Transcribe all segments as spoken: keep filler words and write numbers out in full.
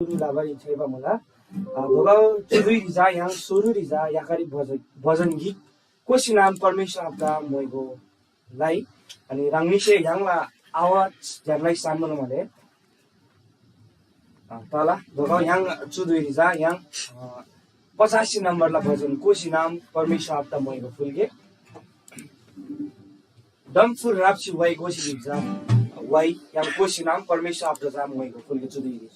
सुरु लबारी छ्‌याइबा मुला। अ, दोगौ चुदुइरी चा य्‍हाङ सुरुरी चा याखारी भजन, भजन गिक कोसी नाम परमेश्‍वर आबादा मोइगो लाई। अनि ह्राङनीसे य्‍हाङला आवाज ज्‍यान लसी सान्‍बा मुला माले। अ, तला दोगौ य्‍हाङ चुदुइरी चा य्‍हाङ, अ, पचासी नम्‍बरला भजन कोसी नाम परमेश्‍वर आबादा मोइगो फुल्‍गे। डम्‍फु राप्‍सी वाइ गोसी गिक चा वाइ य्‍हाङ कोसी नाम परमेश्‍वर आबादा चा मोइगो फुल्‍गे चुदुइरी।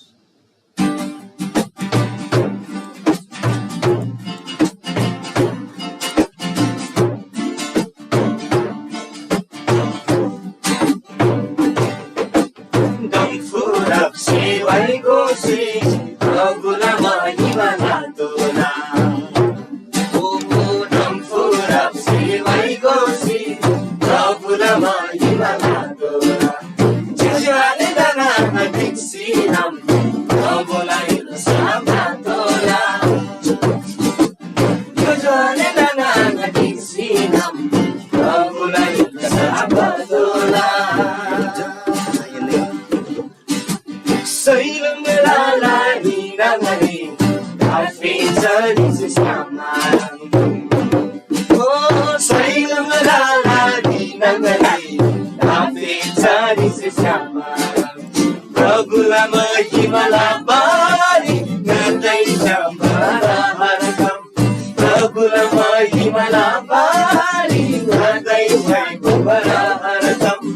डम्‍फु राप्‍सी वाइ गोसी प्रभुला महिमा गातोःला। ओ डम्‍फु राप्‍सी वाइ गोसी प्रभुला महिमा गातोःला। ज्‍योज्‍यो आले नाना ढिक्‍सी नाम प्रभुला य्‍हुल्‍सा गातोःला। ज्‍योज्‍यो आले नाना ढिक्‍सी नाम प्रभुला य्‍हुल्‍सा गातोःला। सैलम लाला निरंगनी काफी चरी से श्यामारंग। ओ सैलम लाला निरंगनी काफी चरी से श्यामारंग। प्रभुला महिमाला बारी गातै श्यामारा हरदम। प्रभुला महिमाला बारी गातै भइगो बडा हरदम।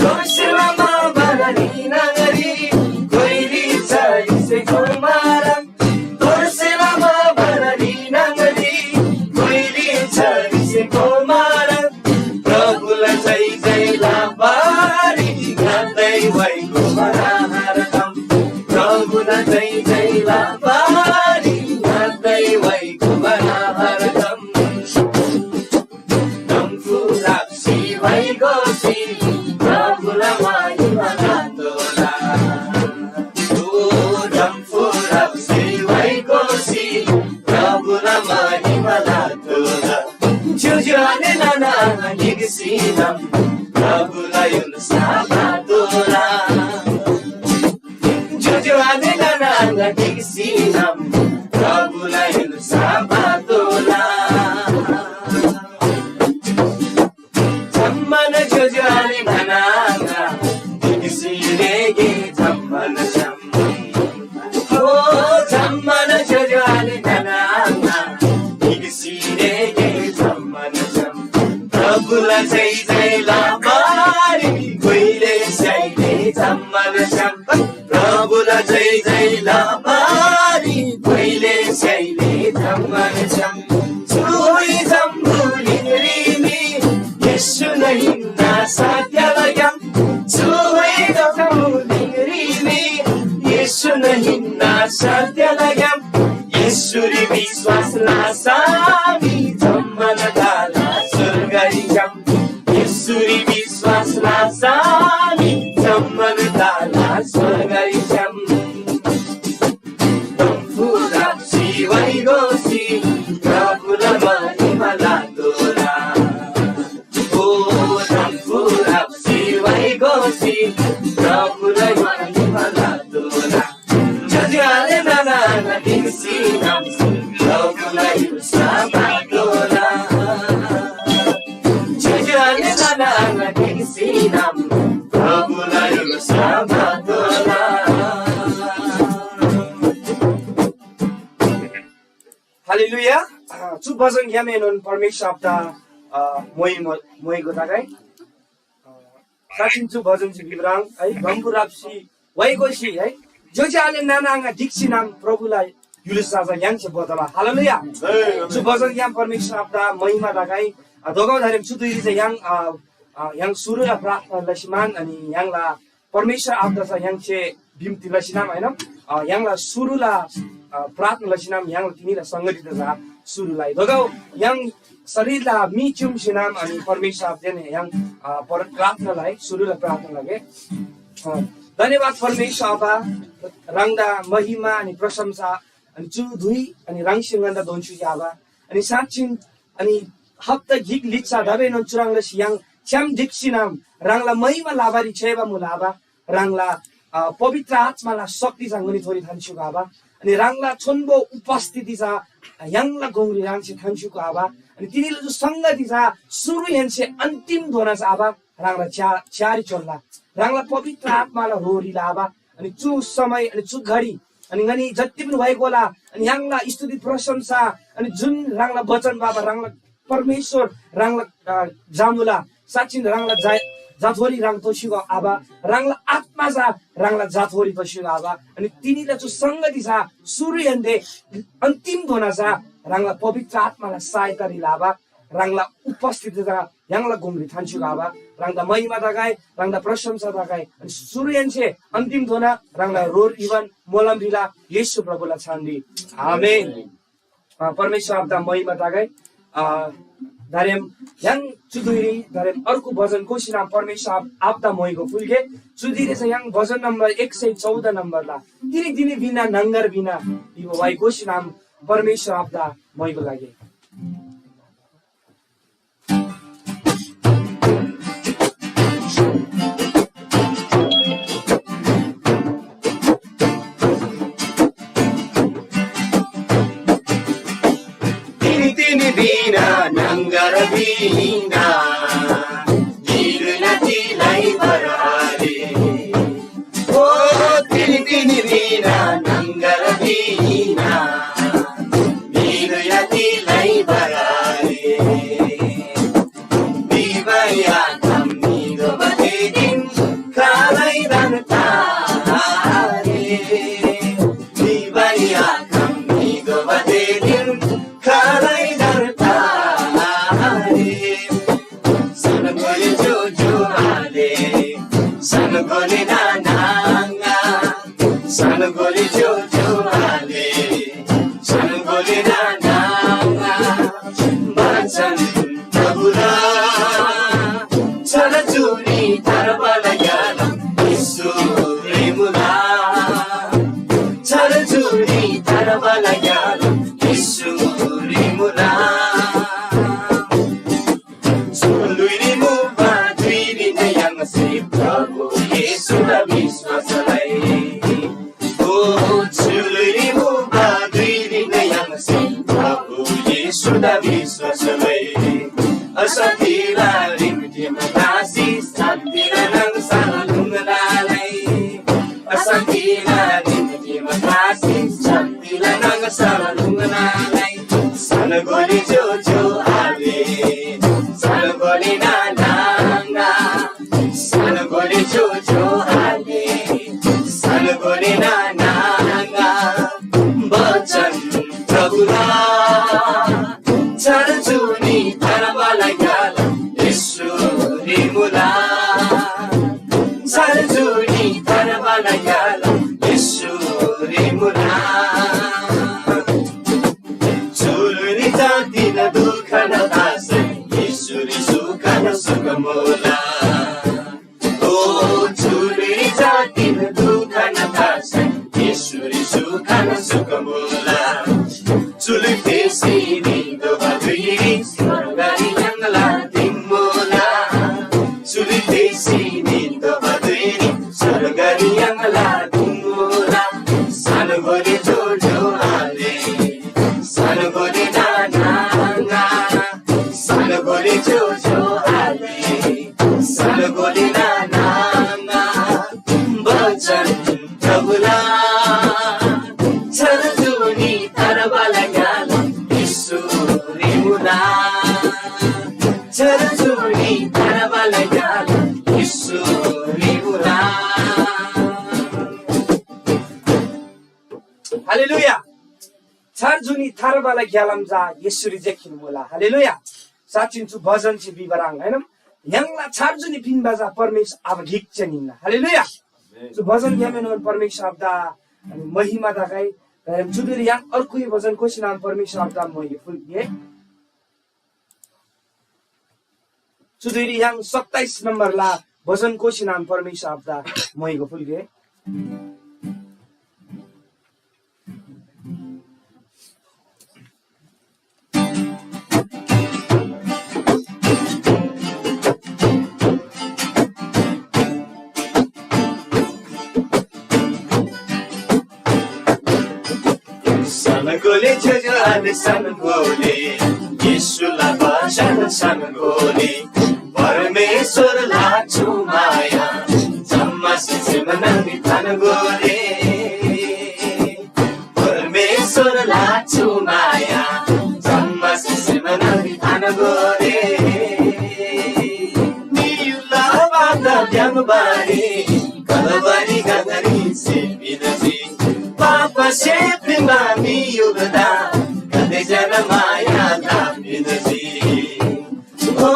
दोर्सेलामा बरनी नगरी कोइरी चरी से कुमारम। दोर्सेलामा बरनी नगरी कोइरी चरी से कुमारम। प्रभुला जय जयला बारी गातै भइगो बडा हरदम। प्रभुला जय जयला बारी गातै भइगो बडा हरदम। डम्‍फु राप्‍सी वाइ गोसी प्रभुला महिमा गातोःला। ओ डम्‍फु राप्‍सी वाइ गोसी प्रभुला महिमा गातोःला। ज्‍योज्‍यो आले नाना ढिक्‍सी नाम प्रभुला य्‍हुल्‍सा गातोःला। ज्‍योज्‍यो आले नाना ढिक्‍सी नाम प्रभुला य्‍हुल्‍सा गातोःला। जम्‍मान ज्‍योज्‍यो आले नाना आङा ढिक्‍सी रेगे जम्‍मान छ्‌याम। ओ जम्‍मान ज्‍योज्‍यो आले नाना आङा ढिक्‍सी रेगे जम्‍मान छ्‌याम। प्रभुला जय जयला बारी कोइले स्‍याइले जम्‍मान छ्‌याम। प्रभुला जय जयला बारी कोइले स्‍याइले जम्‍मान छ्‌याम। चुइ जम्‍बुलिङरी मी येशून हिन्‍ना सत्‍यला ग्‍याम। चुइ जम्‍बुलिङरी मी येशून हिन्‍ना सत्‍यला ग्‍याम। येशूरी विश्‍वास लसा मी जम्‍मान तला स्‍वर्गरी ग्‍याम। येशूरी विश्‍वास लसा मी जम्‍मान तला स्‍वर्गरी ग्‍याम। डम्‍फु राप्‍सी वाइ गोसी प्रभुला महिमा गातोःला। ओ डम्‍फु राप्‍सी वाइ गोसी प्रभुला महिमा गातोःला। ज्‍योज्‍यो आले नाना आङा ढिक्‍सी नाम प्रभुला य्‍हुल्‍सा गातोःला। ज्‍योज्‍यो आले नाना आङा ढिक्‍सी नाम प्रभुला य्‍हुल्‍सा गातोःला। हालेलुया। अ, चु भजनग्‍यामएनोन परमेश्‍वर आबादा, अ, मोइ, मोइ, मोइगो तगै। अ, साँच्‍चिन चु भजनसे भिब्राङ है, डम्‍फु राप्‍सी वाइ गोसी है, ज्‍योज्‍यो आले नाना आङा ढिक्‍सी नाम प्रभुला य्‍हुल्‍सा चा य्‍हाङसे भोतला। हालेलुया। चु भजनग्‍याम परमेश्‍वर आबादा महिमा तगै। अ, दोगौ धारेम चु धुइरी चा य्‍हाङ, अ, अ, य्‍हाङ सुरुला प्रार्थना लसीमान अनि य्‍हाङला परमेश्‍वर आबादा चा य्‍हाङसे बिन्ती लसीनाम, होइन? अ, य्‍हाङला सुरुला, अ, प्रार्थना लसीनाम, य्‍हाङला तिनीला संगतिदा चा सुरुला। दोगौ य्‍हाङ शरीरला मी च्‍युम्‍सीनाम अनि परमेश्‍वर आबादेन य्‍हाङ, अ, पर-, प्रार्थना लइ, सुरुला प्रार्थना लगे। अ, धन्‍यवाद परमेश्‍वर आबा, ह्राङदा महिमा अनि प्रशंसा अनि चु धुइ अनि ह्राङसे ङन्‍दा दोन्‍स्‍युजी आबा। अनि साँच्‍चिन अनि हप्‍ता गिक लिच्‍छा दाबेनोन चुह्रङ् लसी य्‍हाङ छ्‌याम ढिक्‍सीनाम ह्राङला महिमा लबारी छ्‌याइबा मुला आबा। ह्राङला, अ, पवित्र आत्माला शक्ति चा ङनीथोरी थान्‍स्‍युक आबा। अनि ह्राङला छोन्‍बो उपस्थिति चा य्‍हाङला गुङरी ह्राङसे थान्‍स्‍युक आबा। अनि तिनीला जो संगति चा सुरुहेन्‍से अन्तिम धोना चा आबा ह्राङला च्या-, च्यारी चोल्‍ला। ह्राङला पवित्र आत्माला रोरीला आबा। अनि चु समय, अनि चु घडी, अनि ङनी जति पनि भएकोला, अनि य्‍हाङला स्तुति प्रशंसा, अनि जुन ह्राङला वचन बाबा, ह्राङला परमेश्‍वर, ह्राङला, अ, जामुला, साँच्‍चिन ह्राङला जा-, जाथोरी ह्राङ तोसीगो आबा, ह्राङला आत्मा चा ह्राङला जाथोरी तोसीगो आबा। अनि तिनीला चु संगति चा सुरुहेन्‍से अन्तिम धोना चा ह्राङला पवित्र आत्माला सहायतारी लाबा, ह्राङला उपस्थिति चा य्‍हाङला गुङरी थान्‍स्‍युक आबा, ह्राङदा महिमा तगै, ह्राङदा प्रशंसा तगै, अनि सुरुहेन्‍से अन्तिम धोना ह्राङला रोर इवन मोलम रिला येशू प्रभुला छानरी। आमेन। अ, परमेश्‍वर आबादा महिमा तगै। अ, दारेम य्‍हाङ चुधुइरी दारेम अर्को भजन कोसी नाम परमेश्‍वर आब-, आबादा मोइगो फुल्‍गे। चुधुइरी चाहिँ य्‍हाङ भजन नम्बर एक सय चौध नम्बरला तिनी तिनी बिना नंगर बिना इबो वाइ कोसी नाम परमेश्‍वर आबादा मोइगो लागे। तिनी तिनी बिना नंगर बिना गिरना तिलाई बराले। ओ तिनी तिनी बिना नंगर बिना गिरना तिलाई Varale. Bibaya kamni do badedin kalai dan tare. Bibaya kamni do badedin kalai dan tare. Sanagoli jojo ale, sanagoli nananga. Sanagoli jojo ale, sanagoli nananga. Bacan tabula, sarajuni tarabala yala, Yesu rimula. Sarajuni tarabala yala, Yesu rimula. Suluiri muba duiri na yang si Prabhu Yesu da biswa salai. O suluiri muba duiri na yang si Prabhu Yesu da biswa salai. Asa tila rim tim tasi santila nang salung nalai. Asa tila rim tim tasi santila nang salung nalai. Sanagoli jojo ale, sanagoli nananga, sanagoli jojo ale, sanagoli nananga. Bacan tabula, sarajuni tarabala yala, Yesu rimula. Sarajuni tarabala yala, Yesu rimula. Chuluni jatina dukhana tase, Yesuri sukhana sukamula. O chuluni jatina dukhana tase, Yesuri sukhana sukamula. Chuluni tesi ni doba duiri, sorgari yangla dimula. Chuluni tesi ni doba duiri, sorgari yangla dimula. Sanagoli jojo ale, sanagoli nananga, sanagoli jojo ale, sanagoli nananga. Bacan tabula, sarajuni tarabala yala, Yesu rimula. Sarajuni tarabala yala, Yesu rimula. Hallelujah. छार जुनी थार्बाला ग्‍यालाम जा येशूरी जेखिन मुला। हालेलुया। साँच्‍चिन चु भजन छि बिबराङ हैन? य्‍हाङला छार जुनी पिन्‍बा जा परमेश्‍वर आबा गिक चे निन्‍ना। हालेलुया। चु भजन ग्‍यामेनोन परमेश्‍वर आबा दा अनि महिमा दा कै। तर चुदुरी य्‍हाङ अर्को भजन कोसी नाम परमेश्‍वर आबा दा मोइ फुल ये। चुदुरी य्‍हाङ सत्ताइस नम्‍बरला भजन कोसी नाम परमेश्‍वर आबा दा मोइगो फुल गे। गोले ज्योज्यो आले सान गोले, येशूला बचन सान गोले, परमेश्‍वरला चु माया, जम्‍मा सिसेमनाङरी थान गोले। परमेश्‍वरला चु माया, जम्‍मा सिसेमनाङरी थान गोले। म्‍हिला पापदा भ्‍याङ्‍बारी, कलवरी गङरी से पिन्‍जी। पापसे प्‍लिङ्बा म्‍हिगदेदा, गाते ज्‍याला माया ला पिन्‍जी। ओ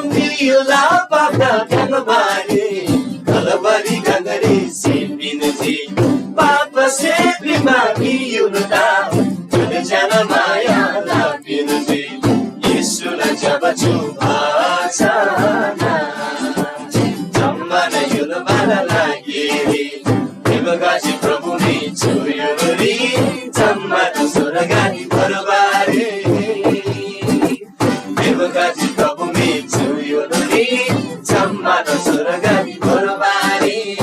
म्‍हिला पापदा भ्‍याङ्‍बारी, कलवरी गङरी से पिन्‍जी। पापसे प्‍लिङ्बा म्‍हिगदेदा, गाते ज्‍याला माया ला पिन्‍जी। येशूला ज्‍यबा चु बचन जम्‍मान य्‍हुलबाला लागिरी। देवगाजी प्रभु मी छु य्‍हुलरी, जम्‍मान स्‍वर्गरी बरबारी। देवगाजी प्रभु मी छु य्‍हुलरी, जम्‍मान स्‍वर्गरी बरबारी।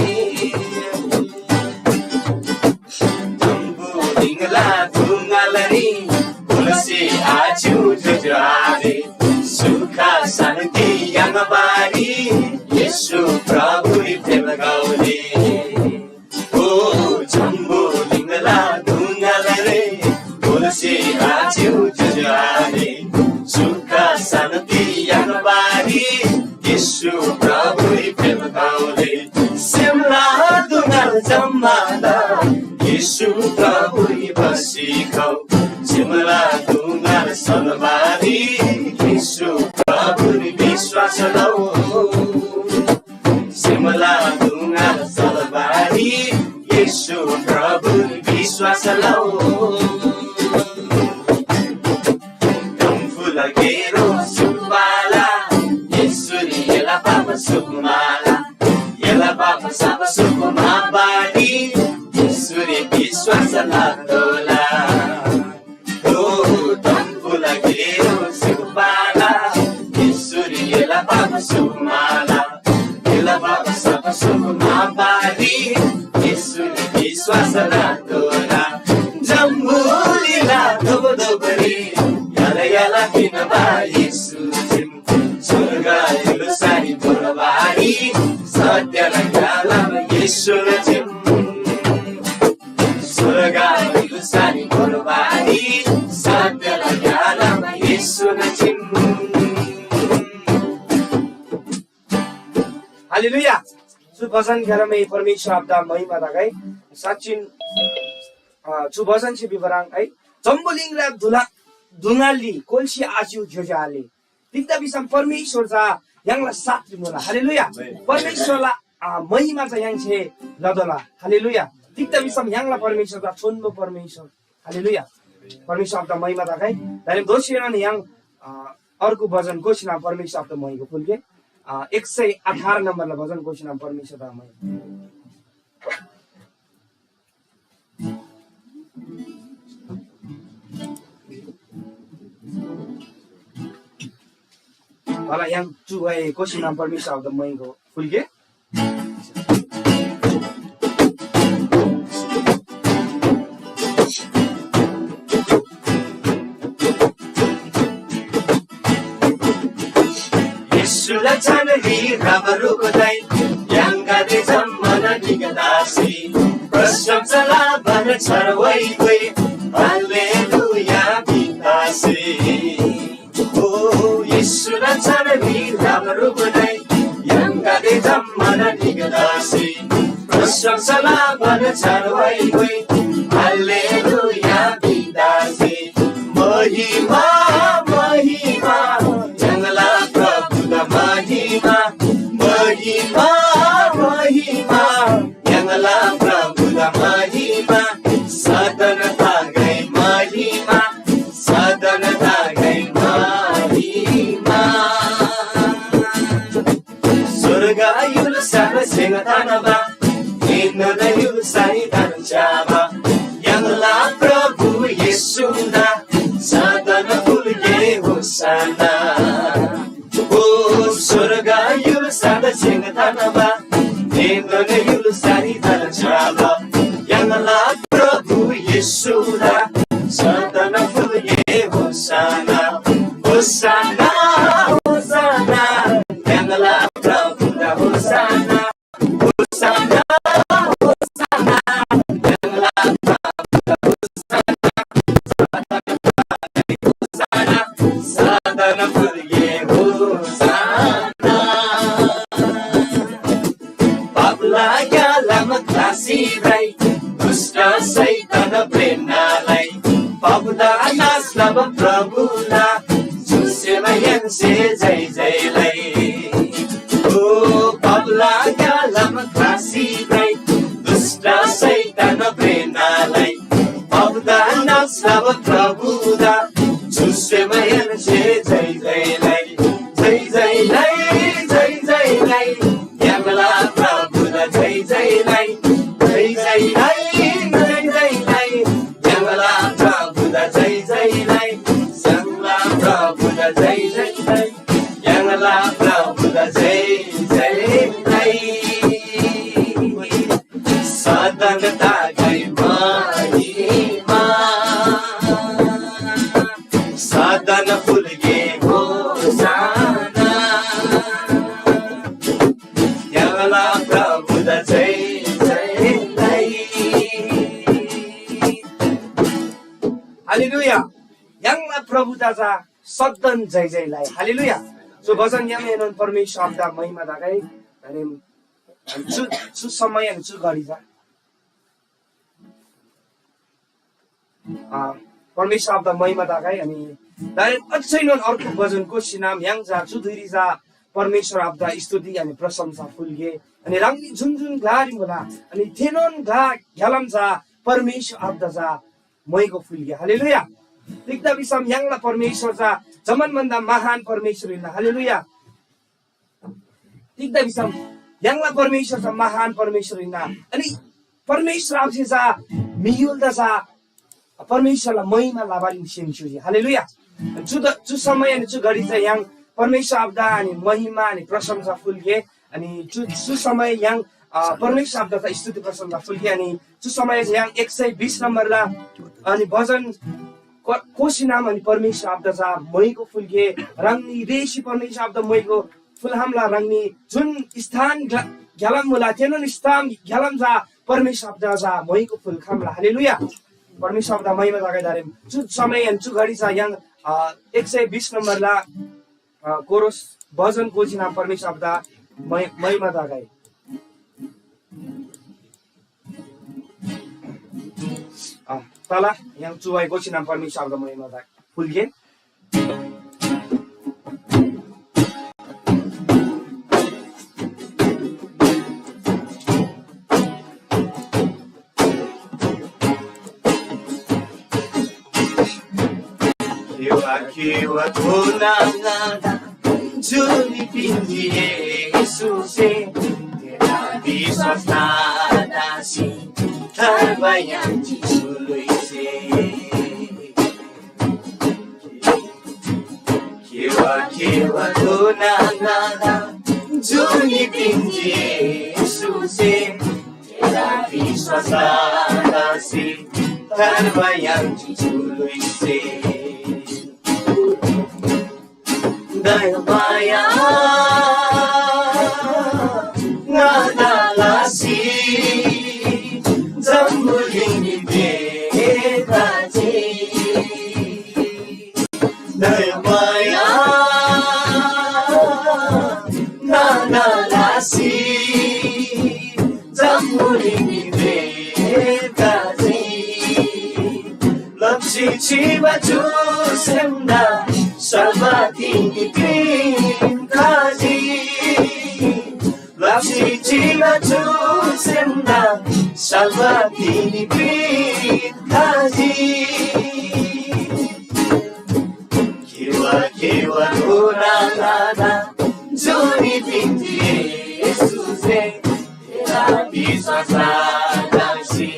जम्‍बुलिङला दुङालरी, बुलसे आच्‍यु ज्‍योज्‍यो आले, सुख शान्‍ति याङ्बारी, येशू प्रभुरी फेप्‍गौले। ओ जम्‍बुलिङला दुङालरी, बुलसे आच्‍यु ज्‍योज्‍यो आले, सुख शान्‍ति याङ्बारी, येशू प्रभुरी फेप्‍गौले। सेमला दुङाल जम्‍मादा येशू प्रभुरी बसी खउ। सेमला दुङाल सलबारी येशू प्रभुरी विश्‍वास लउ। सेमला दुङाल सलबारी येशू प्रभुरी विश्‍वास लउ। डम्‍फुला गेरो सुपाला, येशूरी एला पाप सुकुमाला। एला पाप साप सुकुमाबारी, येशूरी विश्‍वास लतोला। ओ डम्‍फुला गेरो सुपाला, येशूरी एला पाप सुकुमाला। एला पाप साप सुकुमाबारी, येशूरी विश्‍वास लतोला। जम्‍बुलिङला दोबदोबरी, याला याला पिन्‍बा येशू चीम। स्‍वर्ग य्‍हुल्‍सारी भोर्बारी, सत्‍यला ग्‍यालाम येशूला चीम। स्‍वर्ग य्‍हुल्‍सारी भोर्बारी, सत्‍यला ग्‍यालाम येशूला चीम। हालेलुया। चु बचनग्‍यारमै परमेश्‍वर आबादा महिमा तगै। साँच्‍चिन, अ, चु बचनसे भिबा ह्रङ् है, जम्‍बुलिङला दुला-, दुङालरी कोल्‍सी आच्‍यु ज्‍योज्‍यो आले। तिग्‍दा भिसम परमेश्‍वर चा य्‍हाङला साथरी मुला। हालेलुया। परमेश्‍वरला, अ, महिमा चा य्‍हाङसे लतोःला। हालेलुया। तिग्‍दा भिसम य्‍हाङला परमेश्‍वर चा छोन्‍बो परमेश्‍वर। हालेलुया। परमेश्‍वर आबादा महिमा तगै। दारेम दोःसीएनोन य्‍हाङ, अ, अर्को भजन घोषणा परमेश्‍वर आबादा महिमा फुल्‍गे। अ, एक सय अठार नम्बरला भजन घोषणा परमेश्‍वर आबादा महिमा। भला य्‍हाङ चु भए घोषणा परमेश्‍वर आबादा महिमा फुल्‍गे। येशूला छानरी रबर उगदाई, य्‍हाङगदे जम्‍मान ढिगदासी प्रशंसा लबान छर्वैगोइ। हालेलुया भिन्‍दासी। ओ येशूला छानरी रबर उगदाई, य्‍हाङगदे जम्‍मान ढिगदासी प्रशंसा लबान छर्वैगोइ। हालेलुया भिन्‍दासी। महिमा, महिमा, य्‍हाङला प्रभुदा महिमा। महिमा, महिमा, य्‍हाङला प्रभुदा महिमा। सदन तगै महिमा, सदन तगै महिमा। स्‍वर्ग य्‍हुल्‍साला सेङ थान्‍बा, एनोन य्‍हुल्‍सारी धन्‍छ्‌याबा। य्‍हाङला प्रभु येशूदा सदन फुल्‍गे होशाना। ओ स्‍वर्ग य्‍हुल्‍साला सेङ थान्‍बा, एनोन य्‍हुल्‍सारी धन्‍छ्‌याबा। य्‍हाङला प्रभु येशूदा प्रभुला जुसेमा य्‍हाङसे जय जय लै। ओ पापला ग्‍यालाम ख्लासी भ्रइ, दुष्‍ट शैतान प्रेरणालाई। पापदा नाश लबा प्रभुदा जुसेमा य्‍हाङसे जय जय लै। जय जय लै, जय जय लै। य्‍हाङला प्रभुदा जय जय लै। जय जय लै, जय जय लै। य्‍हाङला प्रभुदा जय जय लै। य्‍हाङला प्रभुदा जय जय लै। य्‍हाङला प्रभुदा जय जय लै। सदन तागै महिमा, सदन फुल्‍गे होसाना। य्‍हाङला प्रभुदा जय जय लै। हालेलुया। य्‍हाङला प्रभुदा चा सदन जय जय लै। हालेलुया। चु भजन य्‍हाङएनोन परमेश्‍वर आबादा महिमा तगै। अनि चु, चु समय अनि चु घडी चा अ, परमेश्‍वर आबादा महिमा तगै। अनि दारेन अझैनोन अर्को भजनको सिनाम य्‍हाङ चा चु धुइरी चा परमेश्‍वर आबादा स्तुति अनि प्रशंसा फुल्‍गे। अनि ह्राङनी जुन जुन ग्‍लारी मुला, अनि थेनोन ग्‍ला ग्‍यालाम चा परमेश्‍वर आबादा चा मोइगो फुल्‍गे। हालेलुया। तिग्‍दा भिसम य्‍हाङला परमेश्‍वर चा जम्‍मान भन्‍दा महान परमेश्‍वर हिन्‍ना। हालेलुया। तिग्‍दा भिसम य्‍हाङला परमेश्‍वर चा महान परमेश्‍वर हिन्‍ना। अनि परमेश्‍वर आबासे चा म्‍हिगदेदा चा परमेश्‍वरला महिमा लबारी सेम स्‍युजी। हालेलुया। चु द-, चु समय अनि चु घडी चा य्‍हाङ परमेश्‍वर आबादा अनि महिमा अनि प्रशंसा फुल्‍गे। अनि चु, चु समय य्‍हाङ, अ, परमेश्‍वर आबादा चा स्तुति प्रशंसा फुल्‍गे। अनि चु समय य्‍हाङ एक सय बिस नम्‍बरला अनि भजन को-, कोसी नाम अनि परमेश्‍वर आबादा चा मोइगो फुल्‍गे। ह्राङनी रेसी परमेश्‍वर आबादा मोइगो फुल्‍हामला। ह्राङनी जुन स्थान ग्‍ला-, ग्‍यालाम मुला, तेनोन स्थान ग्‍यालाम चा परमेश्‍वर आबादा चा मोइगो फुल्‍खामला। हालेलुया। परमेश्‍वर आबादा महिमा तगै दारेम। चु समय अनि चु घडी चा य्‍हाङ, अ, एक सय बिस नम्‍बरला, अ, कोरस भजन कोसी नाम परमेश्‍वर आबादा मै-, महिमा तगै। अ, तला य्‍हाङ चुवाइ गोछि नाम परमेश्‍वर आबादा महिमा ता फुल्‍गे। Kiwa kiwa tuna ngada, juni pinji Yesu se, tena biswas nada si, tarbayan ji sului se. Kiwa kiwa tuna ngada, juni pinji Yesu se, tena biswas nada si, tarbayan ji sului se. Dayabaya ngadalasi zambulini betaji. Dayabaya ngadalasi zambulini betaji. Lapsi chiba chu semda salvati ni pin kaji. Lapsi chiba chu semda salvati ni pin kaji. Kiwa kiwa tuna ngada, juni pinji Yesu se, tena biswas nada si,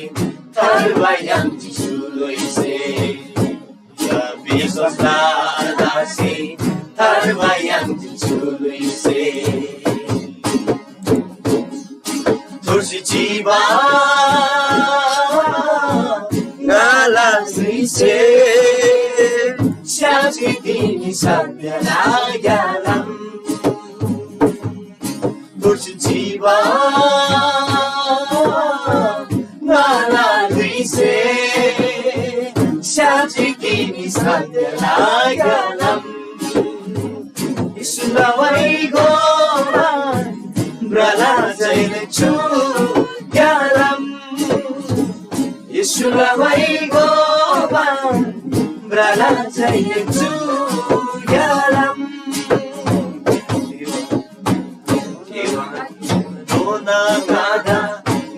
tarbayan ji sului se. Tena biswas nada si, tarbayan ji sului se. Tursi chiba ngala sui se, shaji dini satya na yalam. Tursi chiba ngala sui se, shaji dini satya na yalam. Yisula wai goba, brala jail chu galam. Yisula wai goba, Kala jaya tu yalam. Dona ngada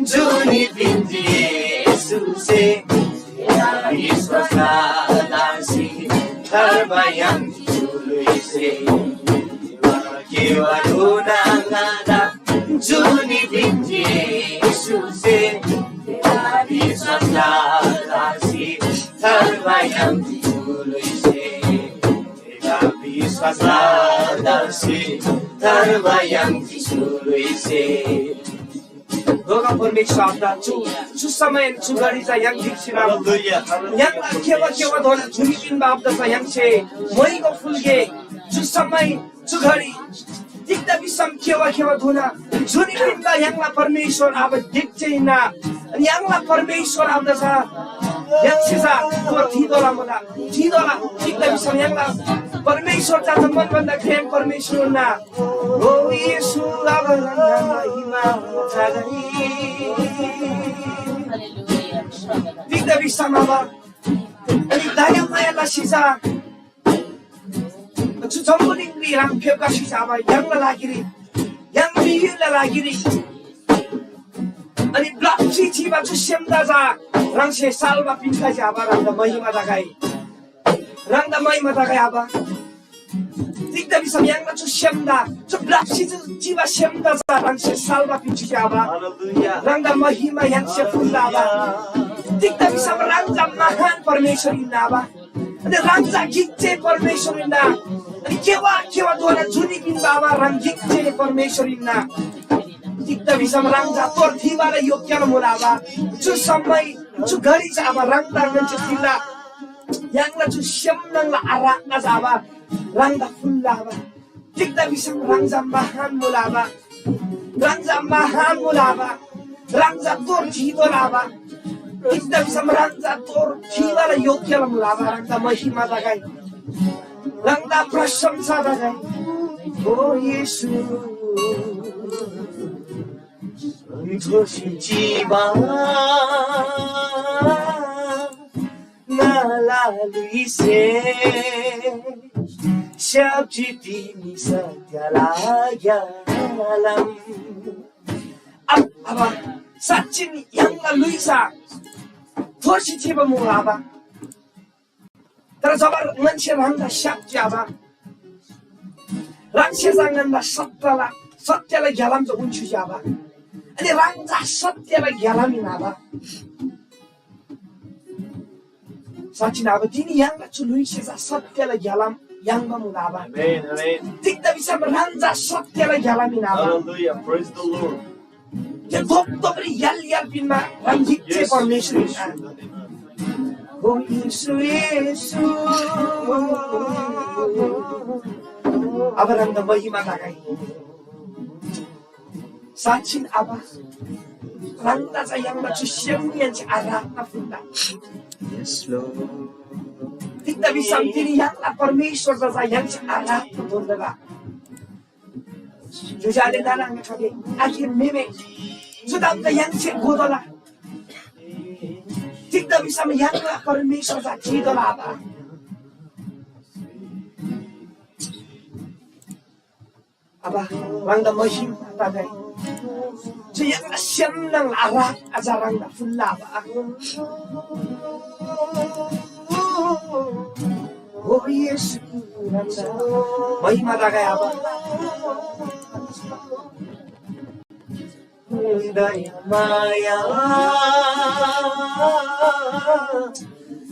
juni pinji Yesuse. Iswasa dasi tharbayang jului se. Kiwa dona ngada juni pinji Yesuse. Iswasa dasi tharbayang jului se. Eda विश्वास लसी तर्वयम जिसुलुइसे। रोगा परमेश्वर आपदा चु, चु समय चु घडी चा य्‍हाङ ढिक्‍सी राम। Hallelujah, hallelujah. य्‍हाङ केवा केवा धोना झुरी पिन्‍बा आपदा चा य्‍हाङसे मोइगो फुल्‍गे। चु समय चु घडी तिग्‍दा भिसम केवा केवा धोना जुनी पिन्‍बा य्‍हाङला परमेश्वर आबा गिक जे हिन्‍ना। अनि य्‍हाङला परमेश्वर आबा चा य्‍हाङसे चा तोर थीतोःला मुला। थीतोःला। तिग्‍दा भिसम य्‍हाङला परमेश्वर चा जम्‍मान भन्‍दा घ्रेन परमेश्वर हिन्‍ना। ओ येशू आबा ह्राङला महिमा थागै। तिग्‍दा भिसम आबा अनि दया माया लसी चा चु जम्‍बुलिङरी ह्राङ फेप्‍खसी चा आबा य्‍हाङला लागिरी, य्‍हाङ म्‍हिगदेला लागिरी। अनि ब्‍लप्‍सी चिबा चु सेमदा चा ह्राङसे साल्‍बा पिन्‍खसी आबा ह्राङदा महिमा तगै। ह्राङदा महिमा तगै आबा। तिग्‍दा भिसम य्‍हाङला चु सेमदा, चु ब्‍लप्‍सी चु चिबा सेमदा चा ह्राङसे साल्‍बा पिन्‍खसी आबा। हालेलुया। ह्राङदा महिमा य्‍हाङसे फुल्‍ला आबा। तिग्‍दा भिसम ह्राङ चा महान परमेश्‍वर हिन्‍ना आबा। अनि ह्राङ चा गिक जे परमेश्‍वर हिन्‍ना। अनि केवा केवा धोना जुनी पिन्‍बा आबा ह्राङ गिक जे परमेश्‍वर हिन्‍ना। तिग्‍दा भिसम ह्राङ चा तोर थीबाला योग्‍यला मुला आबा। चु समय चु घडी चा आबा ह्राङ ताङ्‌गन चु थिला। य्‍हाङला चु सेम न्‍हङला आराधना चा आबा ह्राङदा फुल्‍ला आबा। तिग्‍दा भिसम ह्राङ चा महान मुला आबा। ह्राङ चा महान मुला आबा। ह्राङ चा तोर थीतोःला आबा। तिग्‍दा भिसम ह्राङ चा तोर थीबाला योग्‍यला मुला आबा। ह्राङ चा महिमा तगै। ह्राङ चा प्रशंसा तगै। ओ येशू। सन्तोषी जीवा। ङाला लुइसे स्‍याप्‍जी तिनी सत्‍यला ग्‍यालाम। अब, अब साँच्‍चिन य्‍हाङला लुइसा थोसी चिबा मुला आबा। तर जब ङन्‍से ह्राङदा स्‍याप्‍जी आबा, ह्राङसे चा ङन्‍दा सत्‍यला, सत्‍यला ग्‍यालाम चा उन्‍छुजी आबा। अनि ह्राङ चा सत्‍यला ग्‍यालाम हिन्‍ना आबा। साँच्‍चिन आबा, तिनी य्‍हाङला चु ल्‍हुइसे चा सत्‍यला ग्‍यालाम याङ्बा मुला आबा। आमेन, आमेन। तिग्‍दा भिसम ह्राङ चा सत्‍यला ग्‍यालाम हिन्‍ना आबा। Hallelujah, praise the Lord। थे धोपधोपरी य्‍हाल य्‍हाल पिन्‍बा ह्राङ गिक जे परमेश्‍वर हिन्‍ना। हो येशू, येशू। अब ह्राङदा महिमा तगै। साँच्‍चिन आबा, ह्राङदा चा य्‍हाङला चु सेमहेन्‍से आराधना फुल्‍ला। Yes, Lord। तिग्‍दा भिसम तिनी य्‍हाङला परमेश्‍वरदा चा य्‍हाङसे आराधना फुल्‍ला। जुजाले नाना आङा खबे, आखिर मेमे, चु तामदा य्‍हाङसे घोतोःला। तिग्‍दा भिसम य्‍हाङला परमेश्‍वर चा जितोःला आबा। आबा, ह्राङदा महिमा तगै। चु य्‍हाङला सेम न्‍हङला आराधना चा ह्राङदा फुल्‍ला आबा। हो येशू, ह्राङदा महिमा तगै आबा। दयामाया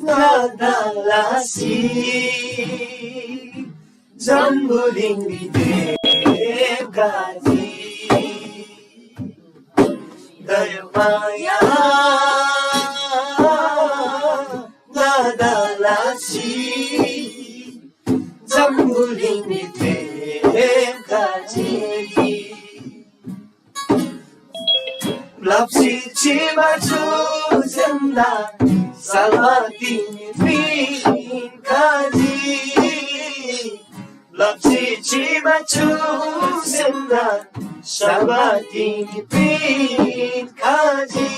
ङादा लसी जम्‍बुलिङरी देव गाजी। दयामाया ङादा लसी जम्‍बुलिङरी देव गाजी। ब्‍लप्‍सी चिबा चु सेमदा साल्‍बा तिनी पिन्‍खजी। ब्‍लप्‍सी चिबा चु सेमदा साल्‍बा तिनी पिन्‍खजी।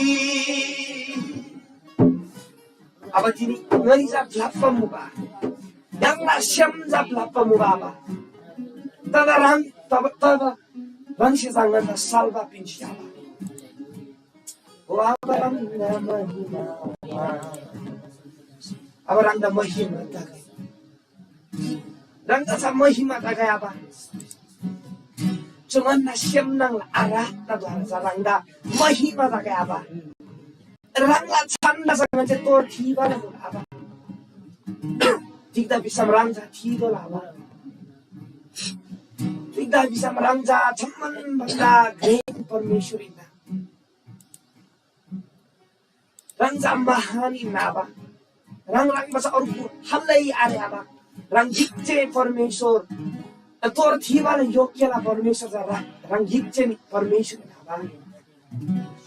अब तिनी ङनी चा ब्‍लप्‍बा मुबा। य्‍हाङला सेम चा ब्‍लप्‍बा मुबा आबा। तर ह्राङ तब तब ह्राङसे चा ङन्‍दा साल्‍बा पिन्‍जी आबा। ओ आबा ह्राङदा महिमा। अब ह्राङदा महिमा तगै। ह्राङदा चा महिमा तगै आबा। चु ङन्‍ना सेम न्‍हङला आराधनाद्वारा चा ह्राङदा महिमा तगै आबा। ह्राङला छान्‍दा चा ङन्‍से तोर थीबाला मुला आबा। तिग्‍दा भिसम ह्राङ चा थीतोःला आबा। तिग्‍दा भिसम ह्राङ चा जम्‍मान भन्‍दा घ्रेन परमेश्‍वर हिन्‍ना। ह्राङ चा महान हिन्‍ना आबा। ह्राङ ह्राङबा चा अर्गु खालै आरे आबा। ह्राङ गिक जे परमेश्‍वर, तोर थीबाला योग्‍यला परमेश्‍वर चा ह्राङ, ह्राङ गिक जे परमेश्‍वर हिन्‍ना आबा।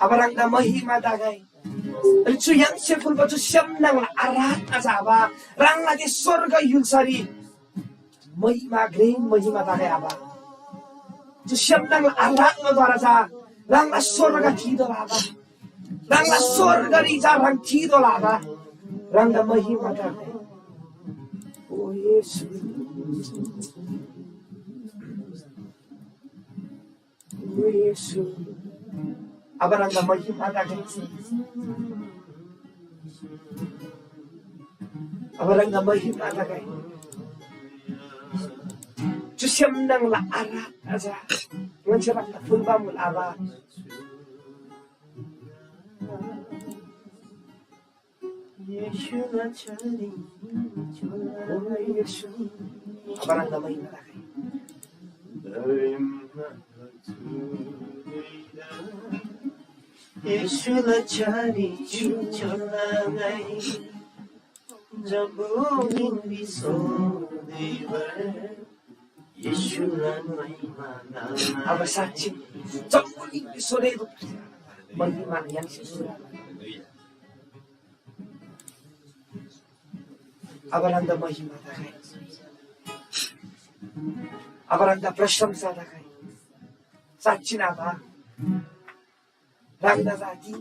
अब ह्राङदा महिमा तगै। अनि चु य्‍हाङसे फुल्‍बा चु सेम न्‍हङला आराधना चा आबा, ह्राङला दे स्‍वर्ग य्‍हुल्‍सारी महिमा, घ्रेन महिमा तगै आबा। चु सेम न्‍हङला आराधनाद्वारा चा ह्राङला स्‍वर्ग थीतोःला आबा। ह्राङला स्‍वर्गरी चा ह्राङ थीतोःला आबा। ह्राङदा महिमा तगै। ओ येशू। ओ येशू। अब ह्राङदा महिमा तगै। अब ह्राङदा महिमा तगै। चु सेम न्‍हङला आराधना चा ङन्‍से ह्राङदा फुल्‍बा मुला आबा। येशूला छारी चोला। ओ येशू। अब ह्राङदा महिमा तगै। येशूला छारी चोला ङाइ जम्‍बुलिङ विश्वदेवर। अब साँच्‍ची जम्‍बुलिङ विश्वदेव महिमा य्‍हाङसे सुरु। अब ह्राङदा महिमा तगै। अब ह्राङदा प्रशंसा तगै। साँच्‍ची आबा, ह्राङदा जाति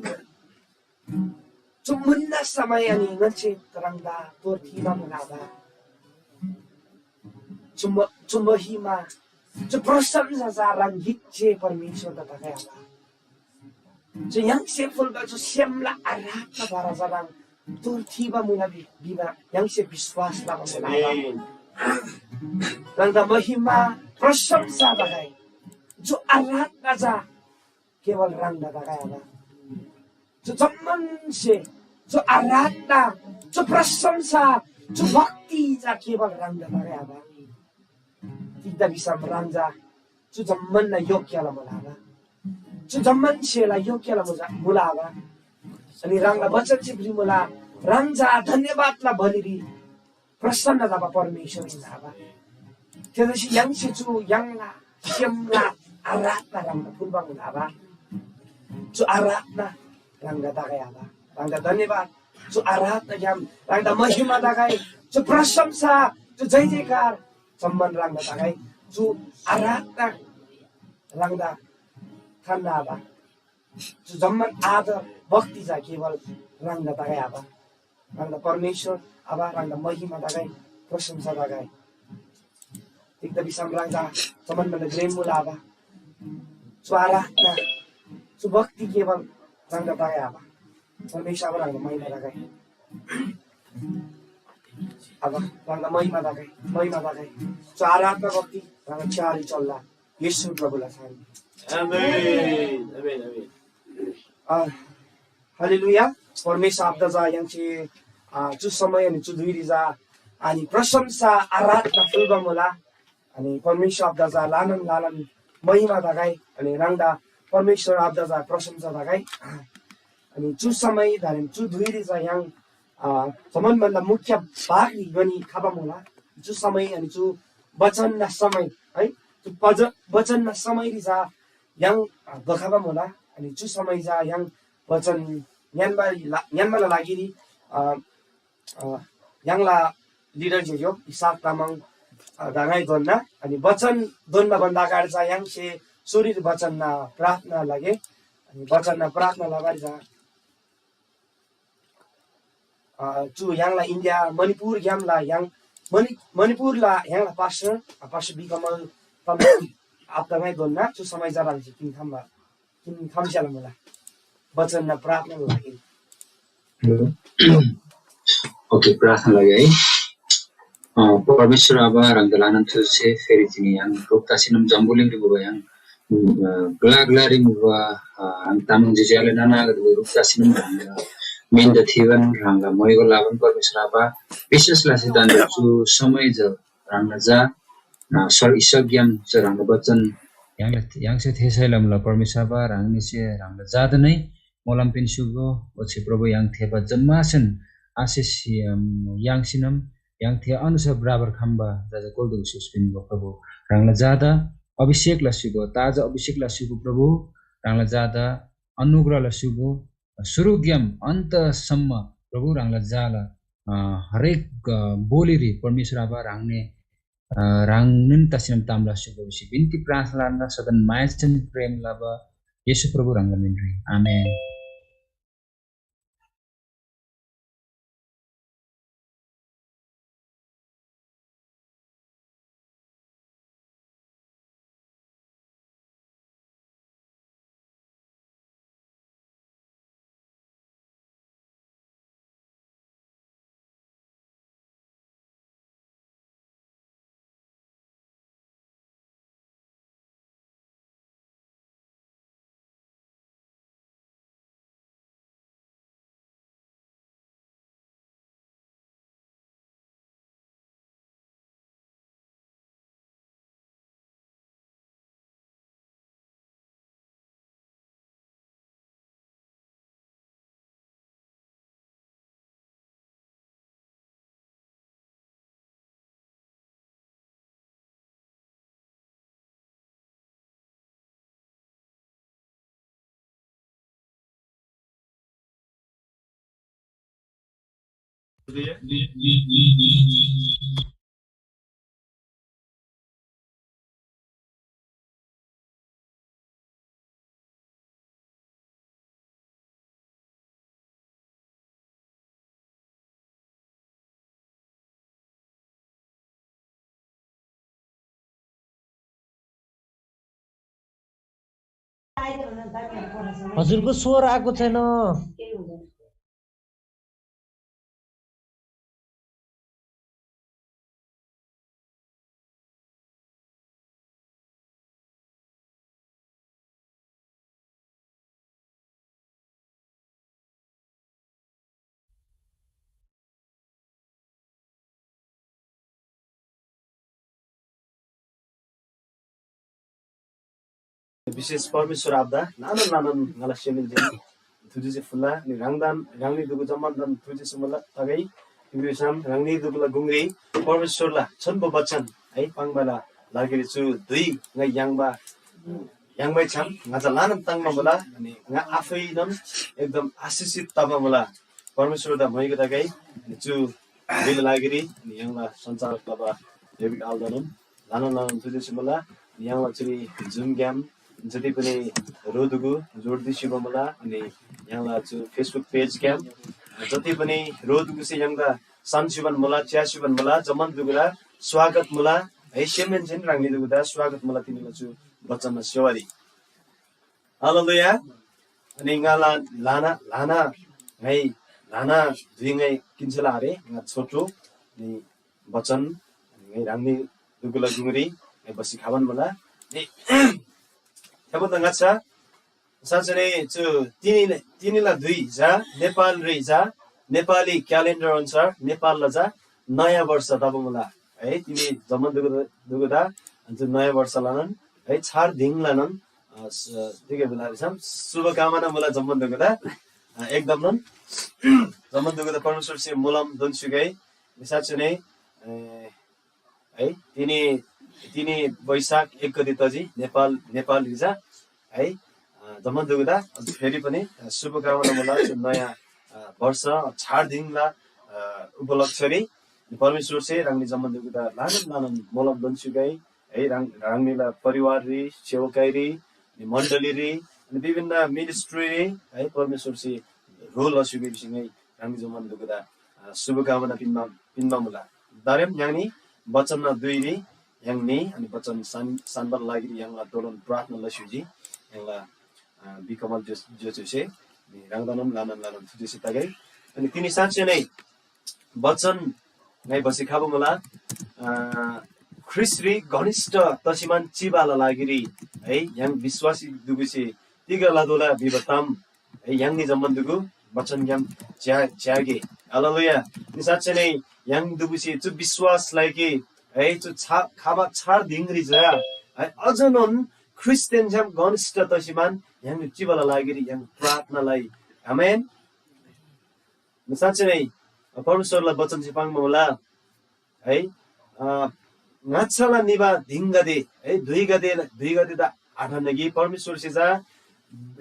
चु मुन्‍ना समय अनि ङन्‍से ह्राङदा तोर थीबा मुला आबा। चु म-, चु महिमा, चु प्रशंसा चा ह्राङ गिक जे परमेश्‍वरदा तगै आबा। चु य्‍हाङसे फुल्‍बा चु सेमला आराधनाद्वारा चा ह्राङ तोर थीबा मुला भि-, भिबा य्‍हाङसे विश्‍वास लबा मुला आबा। आमेन। ह्राङदा महिमा, प्रशंसा तगै। चु आराधना चा केवल ह्राङदा तगै आबा। चु जम्‍मान स्‍हे, चु आराधना, चु प्रशंसा, चु भक्ति चा केवल ह्राङदा तगै आबा। तिग्‍दा भिसम ह्राङ चा चु जम्‍मानला योग्‍यला मुला आबा। चु जम्‍मान स्‍हेला योग्‍यला मुला, मुला आबा। अनि ह्राङला वचन चाहिँ भ्रिमुला, ह्राङ चा धन्‍यवादला बलिरी प्रसन्न तबा परमेश्‍वर हिन्‍ना आबा। थेतसी य्‍हाङसे चु य्‍हाङला सेमला आराधना ह्राङदा फुल्‍बा मुला आबा। चु आराधना ह्राङदा तगै आबा। ह्राङदा धन्‍यवाद। चु आराधनाग्‍याम ह्राङदा महिमा तगै। चु प्रशंसा, चु जय जयकार जम्‍मान ह्राङदा तगै। चु आराधना ह्राङदा थान्‍ना आबा। चु जम्‍मान आदर भक्ति चा केवल ह्राङदा तगै आबा। ह्राङदा परमेश्‍वर आबा, ह्राङदा महिमा तगै, प्रशंसा तगै। तिग्‍दा भिसम ह्राङ चा जम्‍मान भन्‍दा घ्रेन मुला आबा। चु आराधना, चु भक्ति केवल ह्राङदा तगै आबा। परमेश्‍वर आबा, ह्राङदा महिमा तगै। आबा, ह्राङदा महिमा तगै, महिमा तगै। चु आराधना भक्ति ह्राङदा छ्‌यारी चल्‍ला। येशू प्रभुला छान। आमेन, आमेन, आमेन। अ, हालेलुया। परमेश्‍वर आबादा चा य्‍हाङसे, अ, चु समय अनि चु धुइरी चा अनि प्रशंसा आराधना फुल्‍बा मुला। अनि परमेश्‍वर आबादा चा ल्‍हानान ल्‍हानान महिमा तगै। अनि ह्राङदा परमेश्‍वर आबादा चा प्रशंसा तगै। अनि चु समय धरेन चु धुइरी चा य्‍हाङ अ, जम्‍मान भन्‍दा मुख्य भागरी ङनी खबा मुला। चु समय अनि चु वचनना समय है, चु बच-, वचनना समयरी चा य्‍हाङ, अ, घोखबा मुला। अनि चु समय चा य्‍हाङ वचन ङ्‌यान्‍बा ला-, ङ्‌यान्‍बाला लागिरी, अ, अ, य्‍हाङला leader जे यो इसाक तामाङ, अ, दा ङाइ दोन्‍ना। अनि वचन दोन्‍बा भन्‍दा अगाडि चा य्‍हाङसे सुरुरी वचनना प्रार्थना लगे। अनि वचनना प्रार्थना लबारी चा अ, चु य्‍हाङला इन्डिया मणिपुरग्‍यामला य्‍हाङ मणि-, मणिपुरला य्‍हाङला पास्टर, अ, पास्टर बी कमल तम आप्‍तामै दोन्‍ना चु समय जराङ्सी किन थाम्‍बा, किन थाम्‍स्‍याला मुला। वचन न प्रार्थना लागि। ओके, प्रार्थना लगे है। अ, परमेश्वर आबा, ह्राङदा ल्‍हानान थुर्से फेरि तिनी य्‍हाङ रोप्तासिनम जम्‍बुलिङरी मुबा य्‍हाङ, अ, ग्‍ला ग्‍लारी मुबा, अ, ह्राङ तामाङ जिज्‍याले नाना आगदे रोप्तासिनम ह्राङला मेन्‍दा थिबान ह्राङला मोइगो लाबान परमेश्वर आबा, विशेष लसी दान्‍दे चु समय ज ह्राङला जा, अ, सर इसकग्‍याम च ह्राङला बचन य्‍हाङला, य्‍हाङसे थेःसै लमुला परमेश्वर आबा, ह्राङनीसे ह्राङला जादा नै मोलम पिन्‍स्‍युगो, ओच्‍छे प्रभु य्‍हाङ थेःबा जम्‍मासेन आशिष, अम, याङ्सीनम य्‍हाङ थे अनुसार बराबर खम्‍बा जजा कोल्‍दोगो सुस पिन्‍गो प्रभु। ह्राङला जादा अभिषेक लस्‍युगो, ताजा अभिषेक लस्‍युगो प्रभु, ह्राङला जादा अनुग्रह लस्‍युगो, सुरुग्‍याम अन्तसम्म प्रभु ह्राङला जाला, अ, हरेक, अ, बोलीरी परमेश्वर आबा ह्राङने, अ, ह्राङनोन तसिनम ताम लस्‍युगो भिसी बिन्‍ती प्रार्थना लना सदन मायाचन प्रेम लबा येशू प्रभु ह्राङला मिनरी। आमेन। हजुरको स्वर आएको छैन। विशेष परमेश्वर आब्दा नानन नानन ङाला सेमिल जेन थुजी से फुल्ला नि रंगदान रंगनी दुगु जम्मान दन थुजी से मुल्ला तगै तिग्रिसान रंगनी दुगुला गुंगरी परमेश्वरला छन्‍बो बचन है पाङ्बाला लागिरी चु दुई ङा याङ्बा याङ्बै छम ङा चा लानम ताङ्बा मुला अनि ङा आफैनम एकदम आशिषित तबा मुला। परमेश्वरदा म्हइगो तगै अनि चु दुईला लागिरी अनि यङला सञ्चालक लबा डेभिड आल्दानम लाना लाना थुजेसी मुला। यङला चुरी जुमग्याम जति पनि रोदुगु जोड दिसी मुला अनि यङला चु Facebook पेज ग्याम जति पनि रोदुगुसे यङदा सान्सिबन मुला च्यासिबन मुला जम्मान दुगुला स्वागत मुला। है सेमेन झिन राङ्गी दुगुदा स्वागत मुला तिनीला चु बचनमा सेवारी। हालेलुया। अनि ङाला लाना लाना ङाइ लाना धुइ ङाइ किन्सेला आरे ङा छोटो अनि बचन अनि ङाइ ह्राङनी दुगुला गुङरी ङाइ बसी खाबान मुला। अनि थेबो त ङाच्‍छा साँच्चै नै चु तिनी तिनीला धुइ जा नेपालरी जा नेपाली क्यालेन्डर अनुसार नेपालला जा नयाँ वर्ष तब मुला। है तिनी जम्‍मान दुगु दुगुदा अनि चु नयाँ वर्ष लानन है छार धिङ लानन तिगे बेला रिसम शुभकामना मुला जम्‍मान दुगुदा। एकदम नन जम्‍मान दुगुदा परमेश्वर से मुलम दोन सुगै साँच्चै नै है तिनी तिनी वैशाख एक गते तजी नेपाल नेपाल रिजा है जम्‍मान दुगुदा फेरि पनि शुभकामना मुला नयाँ वर्ष छार धिङला उपलक्ष्यरी परमेश्वर से राङ्नी जम्‍मान दुगुदा लानन लानन मोलम दोन सुगै है राङ्नीला परिवाररी सेवकाईरी मण्डलीरी अनि विभिन्न मिनिस्ट्रीरी है परमेश्वर से रोल असुगै बिसिङै राङ्नी जम्‍मान दुगुदा शुभकामना पिन्‍बा पिन्‍बा मुला। दारेम य्‍हाङनी बचनना धुइरी य्‍हाङनी अनि बचन सान सान्‍बाला लागिरी य्‍हाङला दोलोन प्रार्थना लस्‍युजी। य्‍हाङला अ, बिकमल जो जोजुसे ह्राङदानम लानम लानम थुजेसी तगै। अनि तिनी साँच्चै नै बचन ङाइ भसी खबा मुला, अ, ख्रीष्‍टरी घनिष्ठ तसीमान चिबाला लागिरी है य्‍हाङ विश्‍वासी दुगुसे तिग लतोःला भिबा ताम है य्‍हाङनी जम्‍मान दुगु बचनग्‍याम च्या च्यागे। हालेलुया। नि साँच्चै नै य्‍हाङ दुगुसे चु विश्‍वासलाई कि है चु छा खाबा छार दिङरी जा है अझनोन ख्रीष्‍टदेन छ्‌याम घनिष्ठ तसीमान य्‍हाङनी चिबाला लागिरी य्‍हाङ प्रार्थना लइ। आमेन। साँच्चै नै परमेश्‍वरला बचनसे पाङ्बा मुला है। अ, ङाच्‍छाला निबा धिङगदे है धुइगदे धुइगदेदा आठन्‍ना कि परमेश्‍वरसे चा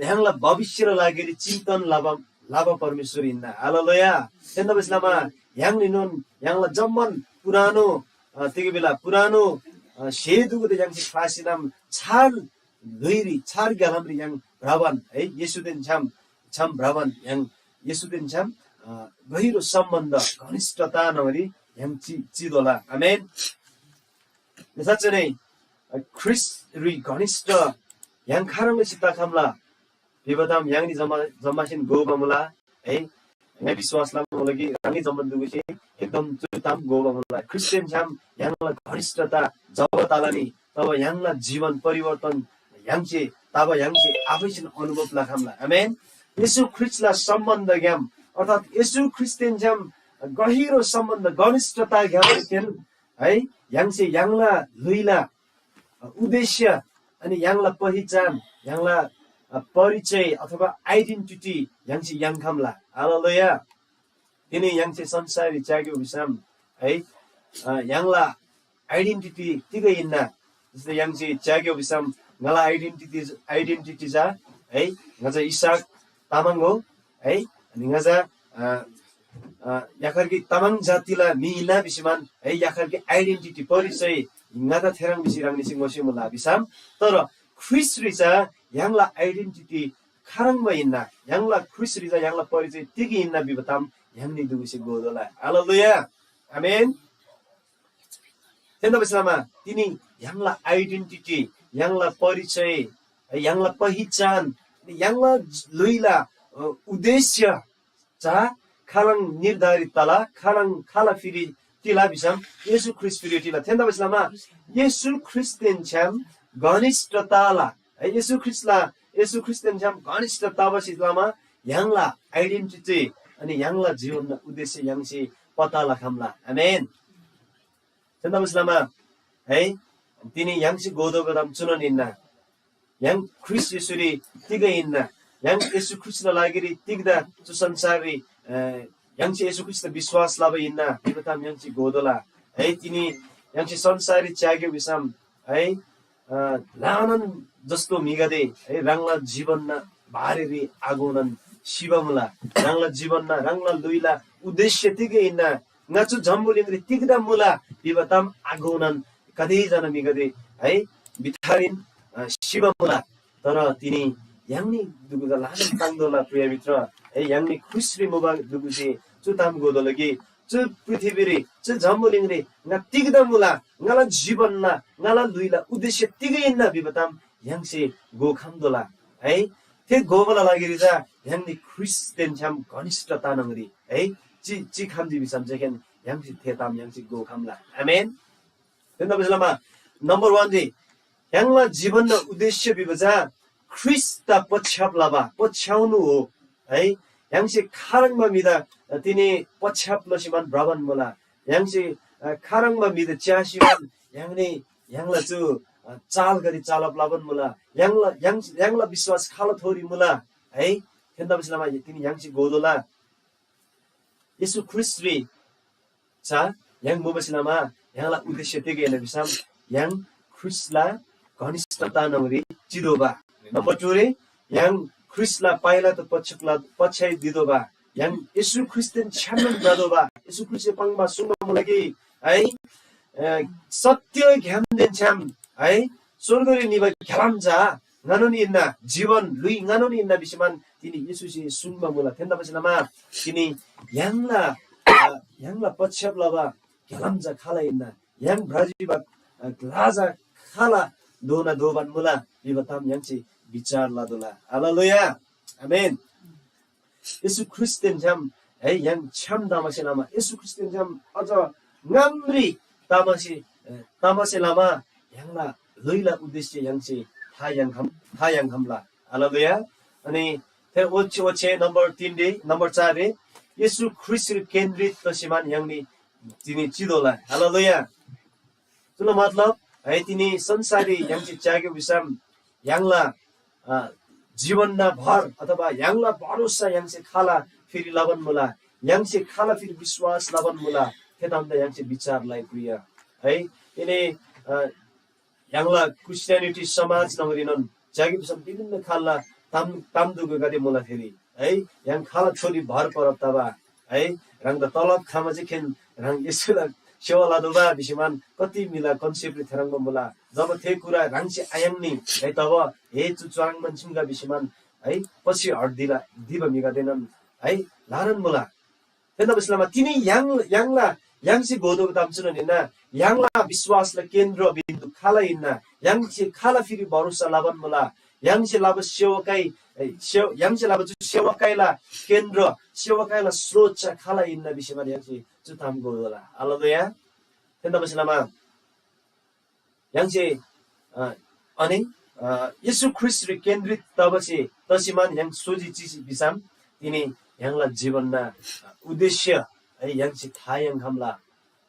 य्‍हाङला भविष्‍यला लागिरी चिन्तन लबा लबा परमेश्‍वर हिन्‍ना। हालेलुया। थेन्‍दा भिसलामा य्‍हाङनीनोन य्‍हाङला जम्‍मान पुरानो, अ, तिग बेला पुरानो, अ, स्‍हे दुगुदे य्‍हाङसे ख्‍लासीनम छार ल्‍हुइरी छार ग्‍यालामरी य्‍हाङ भ्रबान है येशूदेन छ्‌याम छ्‌याम भ्रबान य्‍हाङ येशूदेन छ्‌याम, अ, गहिरो सम्‍बन्ध घनिष्ठता न्‍हङरी य्‍हाङ चि चितोःला। आमेन। साँच्चै नै, अ, ख्रीष्‍टरी घनिष्ठ य्‍हाङ खाह्रङ् लसी तखम्‍ला भिबा ताम य्‍हाङनी जम्‍मा जम्‍मासेन घोबा मुला है। ङाइ विश्‍वास लबा मुला कि ह्राङनी जम्‍मान दुगुसे एकदम चु ताम घोबा मुला। ख्रीष्‍टदेन छ्‌याम य्‍हाङला घनिष्ठता जब तला नि तब य्‍हाङला जीवन परिवर्तन य्‍हाङसे तब य्‍हाङसे आफैसेन अनुभव लखम्‍ला। आमेन। येशू ख्रीष्‍टला सम्‍बन्‍धग्‍याम अर्थात् येशू ख्रीष्‍टदेन छ्‌याम गहिरो सम्‍बन्ध घनिष्ठताग्‍याम है य्‍हाङसे य्‍हाङला ल्‍हुइला उद्देश्य अनि य्‍हाङला पहिचान, य्‍हाङला, अ, परिचय अथवा आइडेन्टिटी य्‍हाङसे याङ्‌खम्‍ला। हालेलुया। तिनी य्‍हाङसे संसाररी च्‍याग्‍यो भिसम है, अ, य्‍हाङला आइडेन्टिटी तिग हिन्‍ना? जस्तै य्‍हाङसे च्‍याग्‍यो भिसम ङाला आइडेन्टिटी आइडेन्टिटी चा है ङा चा इसहाक तामाङ हो है। अनि ङा चा, अ, अ, याखरकी तामाङ जातिला म्‍हि हिन्‍ना भिसीमान है याखरकी आइडेन्टिटी परिचय ङादा थेह्रङ् भिसी ह्राङनीसे ङोसे मुला भिसम। तर ख्रीष्‍टरी चा य्‍हाङला आइडेन्टिटी खाह्रङ्बा हिन्‍ना? य्‍हाङला ख्रीष्‍टरी चा य्‍हाङला परिचय तिग हिन्‍ना भिबा ताम य्‍हाङनी दुगुसे घोतोःला। हालेलुया। आमेन। थेन्‍दा भिसलामा तिनी य्‍हाङला आइडेन्टिटी, य्‍हाङला परिचय, य्‍हाङला पहिचान, य्‍हाङला ल्‍हुइला, अ, उद्देश्य चा खालङ निर्धारित तला, खालङ खाला फिरी टिला भिसम येशू ख्रीष्‍ट फिरी टिला। थेन्‍दा भिसलामा येशू ख्रीष्‍टदेन छ्‌याम घनिष्ठ तला। है, येशू ख्रीष्‍टला, येशू ख्रीष्‍टदेन छ्‌याम घनिष्ठ तबासे लमा य्‍हाङला आइडेन्टिटी अनि य्‍हाङला जीवनला उद्देश्य य्‍हाङसे पत्ता लखम्‍ला। आमेन। थेन्‍दा भिसलामा है, तिनी य्‍हाङसे घोतोःबा ताम चुनोन हिन्‍ना। य्‍हाङ ख्रीष्‍ट येशूरी तिग हिन्‍ना? य्‍हाङ येशू ख्रीष्‍टला लागिरी तिग्‍दा चु संसाररी, अ, य्‍हाङसे येशू ख्रीष्‍टदा विश्‍वास लबा हिन्‍ना भिबा ताम य्‍हाङसे घोतोःला। है, तिनी य्‍हाङसे संसाररी च्‍याग्‍यो भिसम, है, अ, ल्‍हानान जस्तो म्‍हिगदे, है, ह्राङला जीवनना बारेरी आघोनान सिबा मुला। ह्राङला जीवनना, ह्राङला ल्‍हुइला उद्देश्य तिग हिन्‍ना? ङा चु जम्‍बुलिङरी तिग्‍दा मुला भिबा ताम आघोनान कतिजना म्‍हिगदे, है, बिथारीन, अ, सिबा मुला। तर तिनी य्‍हाङनी दुगुदा ल्‍हानान ताङ्तोःला प्रिय मित्र, है, य्‍हाङनी ख्रीष्‍टरी मुबा दुगुसे चु ताम घोतोःला कि चु पृथ्‍वीरी, चु जम्‍बुलिङरी ङा तिग्‍दा मुला, ङाला जीवनना, ङाला ल्‍हुइला उद्देश्य तिग हिन्‍ना भिबा ताम य्‍हाङसे घोखम्‍तोःला है। थे घोबाला लागिरी चा य्‍हाङनी ख्रीष्‍टदेन छ्‌याम घनिष्ठता न्‍हङरी है, चि चिखम्‍जी भिसम चाहिँ य्‍हाङसे थे ताम य्‍हाङसे घोखम्‍ला। आमेन। थेन्‍दा भिसलामा नम्‍बर वन रे य्‍हाङला जीवनना उद्देश्य भिबा चा ख्रीष्‍टदा पछ्याप लबा, पछ्याउनु हो है। य्‍हाङसे खाह्रङ्बा म्‍हिदा तिनी पछ्याप लसीमान भ्रबान मुला। य्‍हाङसे, अ, खाह्रङ्बा म्‍हिदा च्‍यासीमान य्‍हाङनी य्‍हाङला चु, अ, चालगरी चालप लबान मुला। य्‍हाङला, य्‍हाङ, य्‍हाङला विश्‍वास खाल थोरी मुला है। थेन्‍दा भिसलामा तिनी य्‍हाङसे घोतोःला। येशू ख्रीष्‍टरी चा य्‍हाङ मुबासे लमा य्‍हाङला उद्देश्य तिग हिन्‍ना भिसम य्‍हाङ ख्रीष्‍टला घनिष्ठता न्‍हङरी चितोःबा। नम्‍बर टू रे य्‍हाङ ख्रीष्‍टला पाइला त पछ्याकला पछ्याइ दितोःबा। य्‍हाङ येशू ख्रीष्‍टदेन छ्‌यामनोन भ्रतोःबा। येशू ख्रीष्‍टसे पाङ्बा सुङ्बा मुला कि है, अ, सत्यग्‍यामदेन छ्‌याम है स्‍वर्गरी निबा घ्‍यालाम चा ङानोन हिन्‍ना, जीवन ल्‍हुइ ङानोन हिन्‍ना भिसीमान तिनी येशूसे सुङ्बा मुला। थेन्‍दा भिसलामा तिनी य्‍हाङला य्‍हाङला पक्षप लबा ग्‍यालाम चा खाल हिन्‍ना? य्‍हाङ भ्रजिबा ग्‍ला चा खाल दोना दोबान मुला भिबा ताम य्‍हाङसे विचार लतोःला। हालेलुया। आमेन। येशू ख्रीष्‍टदेन छ्‌याम है य्‍हाङ छ्‌याम तमासे लमा येशू ख्रीष्‍टदेन छ्‌याम अझ ङामरी तमासे तमासे लमा य्‍हाङला ल्‍हुइला उद्देश्य य्‍हाङसे था याङ्‌खम था याङ्‌खमला। हालेलुया। अनि थे ओच्‍छे ओच्‍छे नम्बर तीन रे नम्बर चार रे येशू ख्रीष्‍ट केन्द्रित तसेमान य्‍हाङनी तिनी चितोःला। हालेलुया। चुला मतलब है तिनी संसारी य्‍हाङसे च्‍यागे भिसम य्‍हाङला अ, जीवनना भर अथवा य्‍हाङला भरोसा य्‍हाङसे खाला फेरि लबान मुला, य्‍हाङसे खाला फेरि विश्‍वास लबान मुला, थे तामदा य्‍हाङसे विचार लइ प्रिय है। तिनी अ, य्‍हाङला क्रिस्चियानिटी समाज न्‍हङरीनोन च्‍यागे भिसम विभिन्न खालला ताम ताम दुगुगदे मुला थेरी है। य्‍हाङ खाला छोरी भर परब तबा है, ह्राङदा तलब खामा चाहिँ खेन ह्राङ येशूला सेवा लदोबा भिसीमान कति मिला कन्सेप्टरी थेह्रङ्बा मुला। जब थे कुरा ह्राङसे आयाङ्नी है, तब हे चु च्वाङ मन्‍सिमगा भिसीमान है, पछि हट दिला दिबा म्‍हिगदेनोन है ल्‍हानान मुला। थेन्‍दा भिसलामा तिनी य्‍हाङ य्‍हाङला य्‍हाङसे घोतोःबा ताम चुनोन हिन्‍ना, य्‍हाङला विश्‍वासला केन्द्र बिन्दु खाला हिन्‍ना, य्‍हाङसे खाला फिरी भरोसा लबान मुला, य्‍हाङसे लबा सेवकाई ए, सेव य्‍हाङसे लबा चु सेवकाईला केन्द्र, सेवकाईला स्रोत चा खाला हिन्‍ना भिसीमान य्‍हाङसे चु ताम घोतोःला। हालेलुया। थेन्‍दा भिसलामा य्‍हाङसे अ, अनि अ, येशू ख्रीष्‍टरी केन्द्रित तबसे तसेमान य्‍हाङ सोजी चिसी भिसम तिनी य्‍हाङला जीवनना अ, उद्देश्य है य्‍हाङसे था याङ्‌खम्‍ला।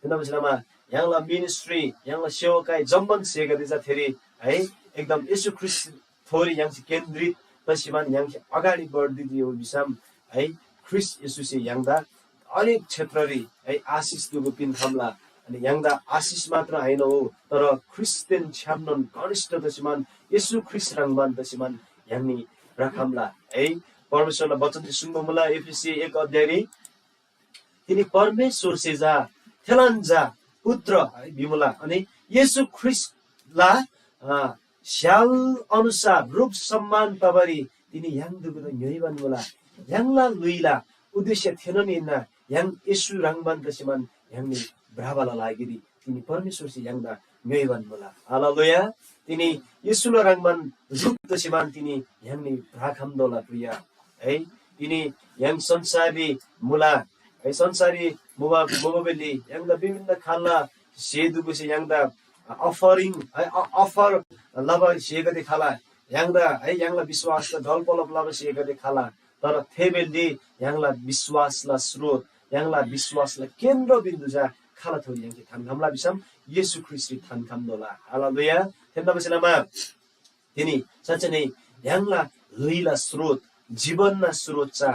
थेन्‍दा भिसलामा य्‍हाङला मिनिस्ट्री, य्‍हाङला सेवकाई जम्‍मान स्‍हेगदे चा थेरी है एकदम येशू ख्रीष्‍ट थोरी य्‍हाङसे केन्द्रित तसेमान य्‍हाङसे अगाडि बढिदियो भिसम है ख्रीष्‍ट येशूसे य्‍हाङदा हरेक क्षेत्ररी है आशिष दुगु पिन्‍खम्‍ला। अनि य्‍हाङदा आशिष मात्र आहिन हो, तर ख्रीष्‍टदेन छ्‌यामनोन घनिष्ठ तसेमान येशू ख्रीष्‍ट ह्रङ्‌बान तसेमान य्‍हाङनी भ्रखम्‍ला है। परमेश्‍वरला वचनसे सुङ्बा मुला एफिसी एक अध्यायरी तिनी परमेश्‍वरसे जा थेलान जा पुत्र है भिमुला। अनि येशू ख्रीष्‍टला अ, स्‍याल अनुसार रूप सम्‍मान तबारी तिनी य्‍हाङ दुगुदा ङ्‌योइबान मुला। य्‍हाङला ल्‍हुइला उद्देश्य थेनोन हिन्‍ना, य्‍हाङ येशू ह्रङ्‌बान तसेमान य्‍हाङनी भ्रबाला लागिरी तिनी परमेश्‍वरसे य्‍हाङदा ङ्‌योइबान मुला। हालेलुया। तिनी येशूला ह्रङ्‌बान रूप तसेमान तिनी य्‍हाङनी भ्रखम्‍तोःला प्रिय। है, तिनी य्‍हाङ संसाररी मुला। है, संसाररी मुबा मुबा बेली य्‍हाङदा विभिन्न खालला स्‍हे दुगुसे य्‍हाङदा अफरिङ है, अ- अफर लबा स्‍हेगदे खला। य्‍हाङदा है य्‍हाङला विश्‍वासदा ढलपलप लबा स्‍हेगदे खला। तर थे बेली य्‍हाङला विश्‍वासला स्रोत, य्‍हाङला विश्‍वासला केन्द्रबिन्दु चा खाला थोरी य्‍हाङसे थान्‍खम्‍ला भिसम येशू ख्रीष्‍टरी थान्‍खम्‍तोःला। हालेलुया। थेतबासेलमा तिनी साँच्चै नै य्‍हाङला ल्‍हुइला स्रोत, जीवनना स्रोत चा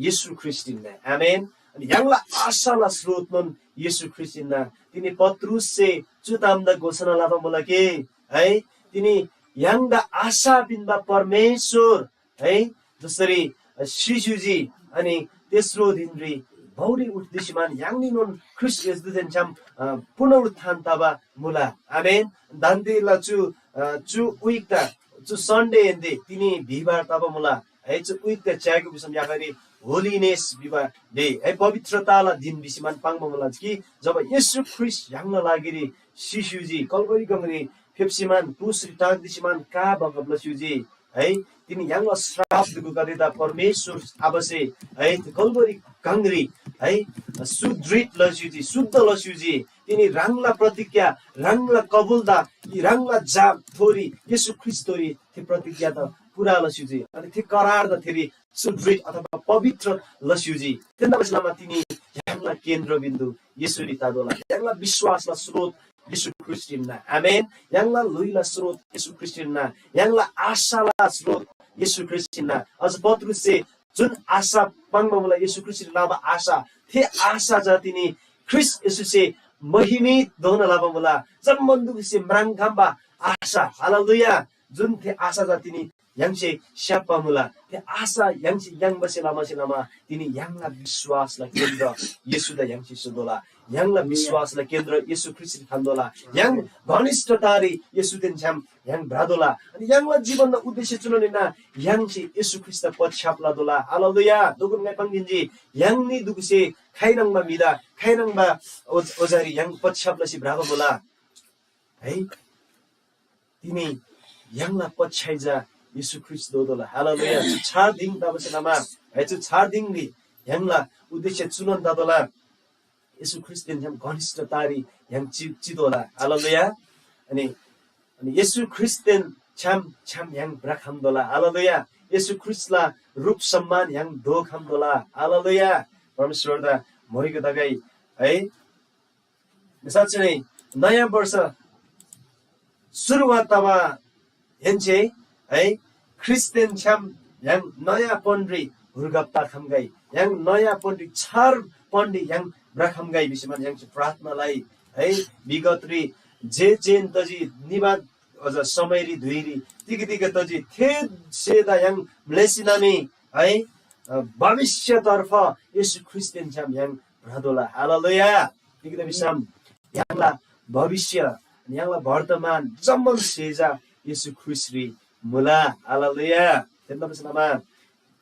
येशू ख्रीष्‍ट हिन्‍ना। आमेन। अनि य्‍हाङला आशाला स्रोतनोन येशू ख्रीष्‍ट हिन्‍ना। तिनी पत्रुससे चु तामदा घोषणा लबा मुला कि है, तिनी य्‍हाङदा आशा पिन्‍बा परमेश्‍वर है, जसरी सिस्‍युजी अनि तेस्रो दिनरी भौरी उठ्दिसीमान य्‍हाङनीनोन ख्रीष्‍ट येशूदेन छ्‌याम अ, पुनरुत्थान तबा मुला। आमेन। दान्‍देला चु अ, चु week ता चु Sunday एन्‍दे तिनी बिहिबार तबा मुला। है, चु week ता च्‍यागो भिसम याफारी होलिनेस भिबा डे है, पवित्रताला दिन भिसीमान पाङ्बा मुला कि जब येशू ख्रीष्‍ट य्‍हाङला लागिरी सिस्‍युजी, कलवरी गङरी फेप्‍सीमान, क्रुसरी टाँग्‍दिसीमान का बगब लस्‍युजी। है, तिनी य्‍हाङला श्राप दुगुगदेदा परमेश्‍वर आबासे है कलवरी गङरी है सुदृढ लस्‍युजी, शुद्ध लस्‍युजी। तिनी ह्राङला प्रतिज्ञा, ह्राङला कबुलदा, यी ह्राङला जाब थोरी येशू ख्रीष्‍ट थोरी थे प्रतिज्ञा त पूरा लस्‍युजी। अनि थे करार त थेरी सुदृढ अथवा पवित्र लस्‍युजी। थेतबासेलमा तिनी य्‍हाङला केन्द्रबिन्दु येशूरी ततोःला। य्‍हाङला विश्‍वासला स्रोत येशू ख्रीष्‍ट हिन्‍ना। आमेन। य्‍हाङला ल्‍हुइला स्रोत येशू ख्रीष्‍ट हिन्‍ना। य्‍हाङला आशाला स्रोत येशू ख्रीष्‍ट हिन्‍ना। अझ पत्रुससे जुन आशा पाङ्बा मुला येशू ख्रीष्‍टरी लबा आशा, थे आशा चा तिनी ख्रीष्‍ट येशूसे महिमित दोना लबा मुला। जम्‍मान दुगुसे म्राङ्‌खम्‍बा आशा। हालेलुया। जुन थे आशा चा तिनी य्‍हाङसे स्‍याप्‍बा मुला। थे आशा य्‍हाङसे याङ्बासे लमासे लमा तिनी य्‍हाङला विश्‍वासला केन्द्र येशूदा य्‍हाङसे स्‍होतोःला। य्‍हाङला विश्‍वासला केन्द्र येशू ख्रीष्‍टरी थान्‍तोःला। य्‍हाङ घनिष्ठतारी येशूदेन छ्‌याम य्‍हाङ भ्रतोःला। अनि य्‍हाङला जीवनला उद्देश्य चुनोन हिन्‍ना, य्‍हाङसे येशू ख्रीष्‍टदा पछ्याप लतोःला। हालेलुया। दोगुन ङाइ पाङ्‌दिन्‍जी, य्‍हाङनी दुगुसे खाइह्रङ्बा म्‍हिदा खाइह्रङ्बा ओज-, ओजारी य्‍हाङ पछ्याप लसी भ्रबा मुला। है, तिनी य्‍हाङला पछ्याइ चा येशू ख्रीष्‍ट दोतोःला। हालेलुया। चु छार दिङ तबासे लमा, है, चु छार दिङरी य्‍हाङला उद्देश्य चुनोन ततोःला। येशू ख्रीष्‍टदेन छ्‌याम घनिष्ठतारी य्‍हाङ चि-, चितोःला। हालेलुया। अनि, अनि येशू ख्रीष्‍टदेन छ्‌याम, छ्‌याम य्‍हाङ भ्रखम्‍तोःला। हालेलुया। येशू ख्रीष्‍टला रूप सम्मान य्‍हाङ दोखम्‍तोःला। हालेलुया। परमेश्‍वरदा मोइगो तगै है। साँच्‍चै नै नयाँ वर्ष सुरुवात तबा हेन्‍से है, ख्रीष्‍टदेन छ्‌याम य्‍हाङ नयाँपनरी हुर्गप्‍ता खम्‍गै, य्‍हाङ नयाँपनरी छारपनरी य्‍हाङ भ्रखम्‍गै भिसीमान य्‍हाङसे प्रार्थना लइ है। विगतरी जे जेन तजी निबा अझ समयरी धुइरी तिग तिग तजी थे सेदा य्‍हाङ म्‍लेसीनामी है, अ, भविष्यतर्फ येशू ख्रीष्‍टदेन छ्‌याम य्‍हाङ भ्रतोःला। हालेलुया। तिग्‍दा भिसम य्‍हाङला भविष्य, य्‍हाङला वर्तमान जम्‍मान स्‍हे चा येशू ख्रीष्‍टरी मुला। हालेलुया। थेतबासेलमा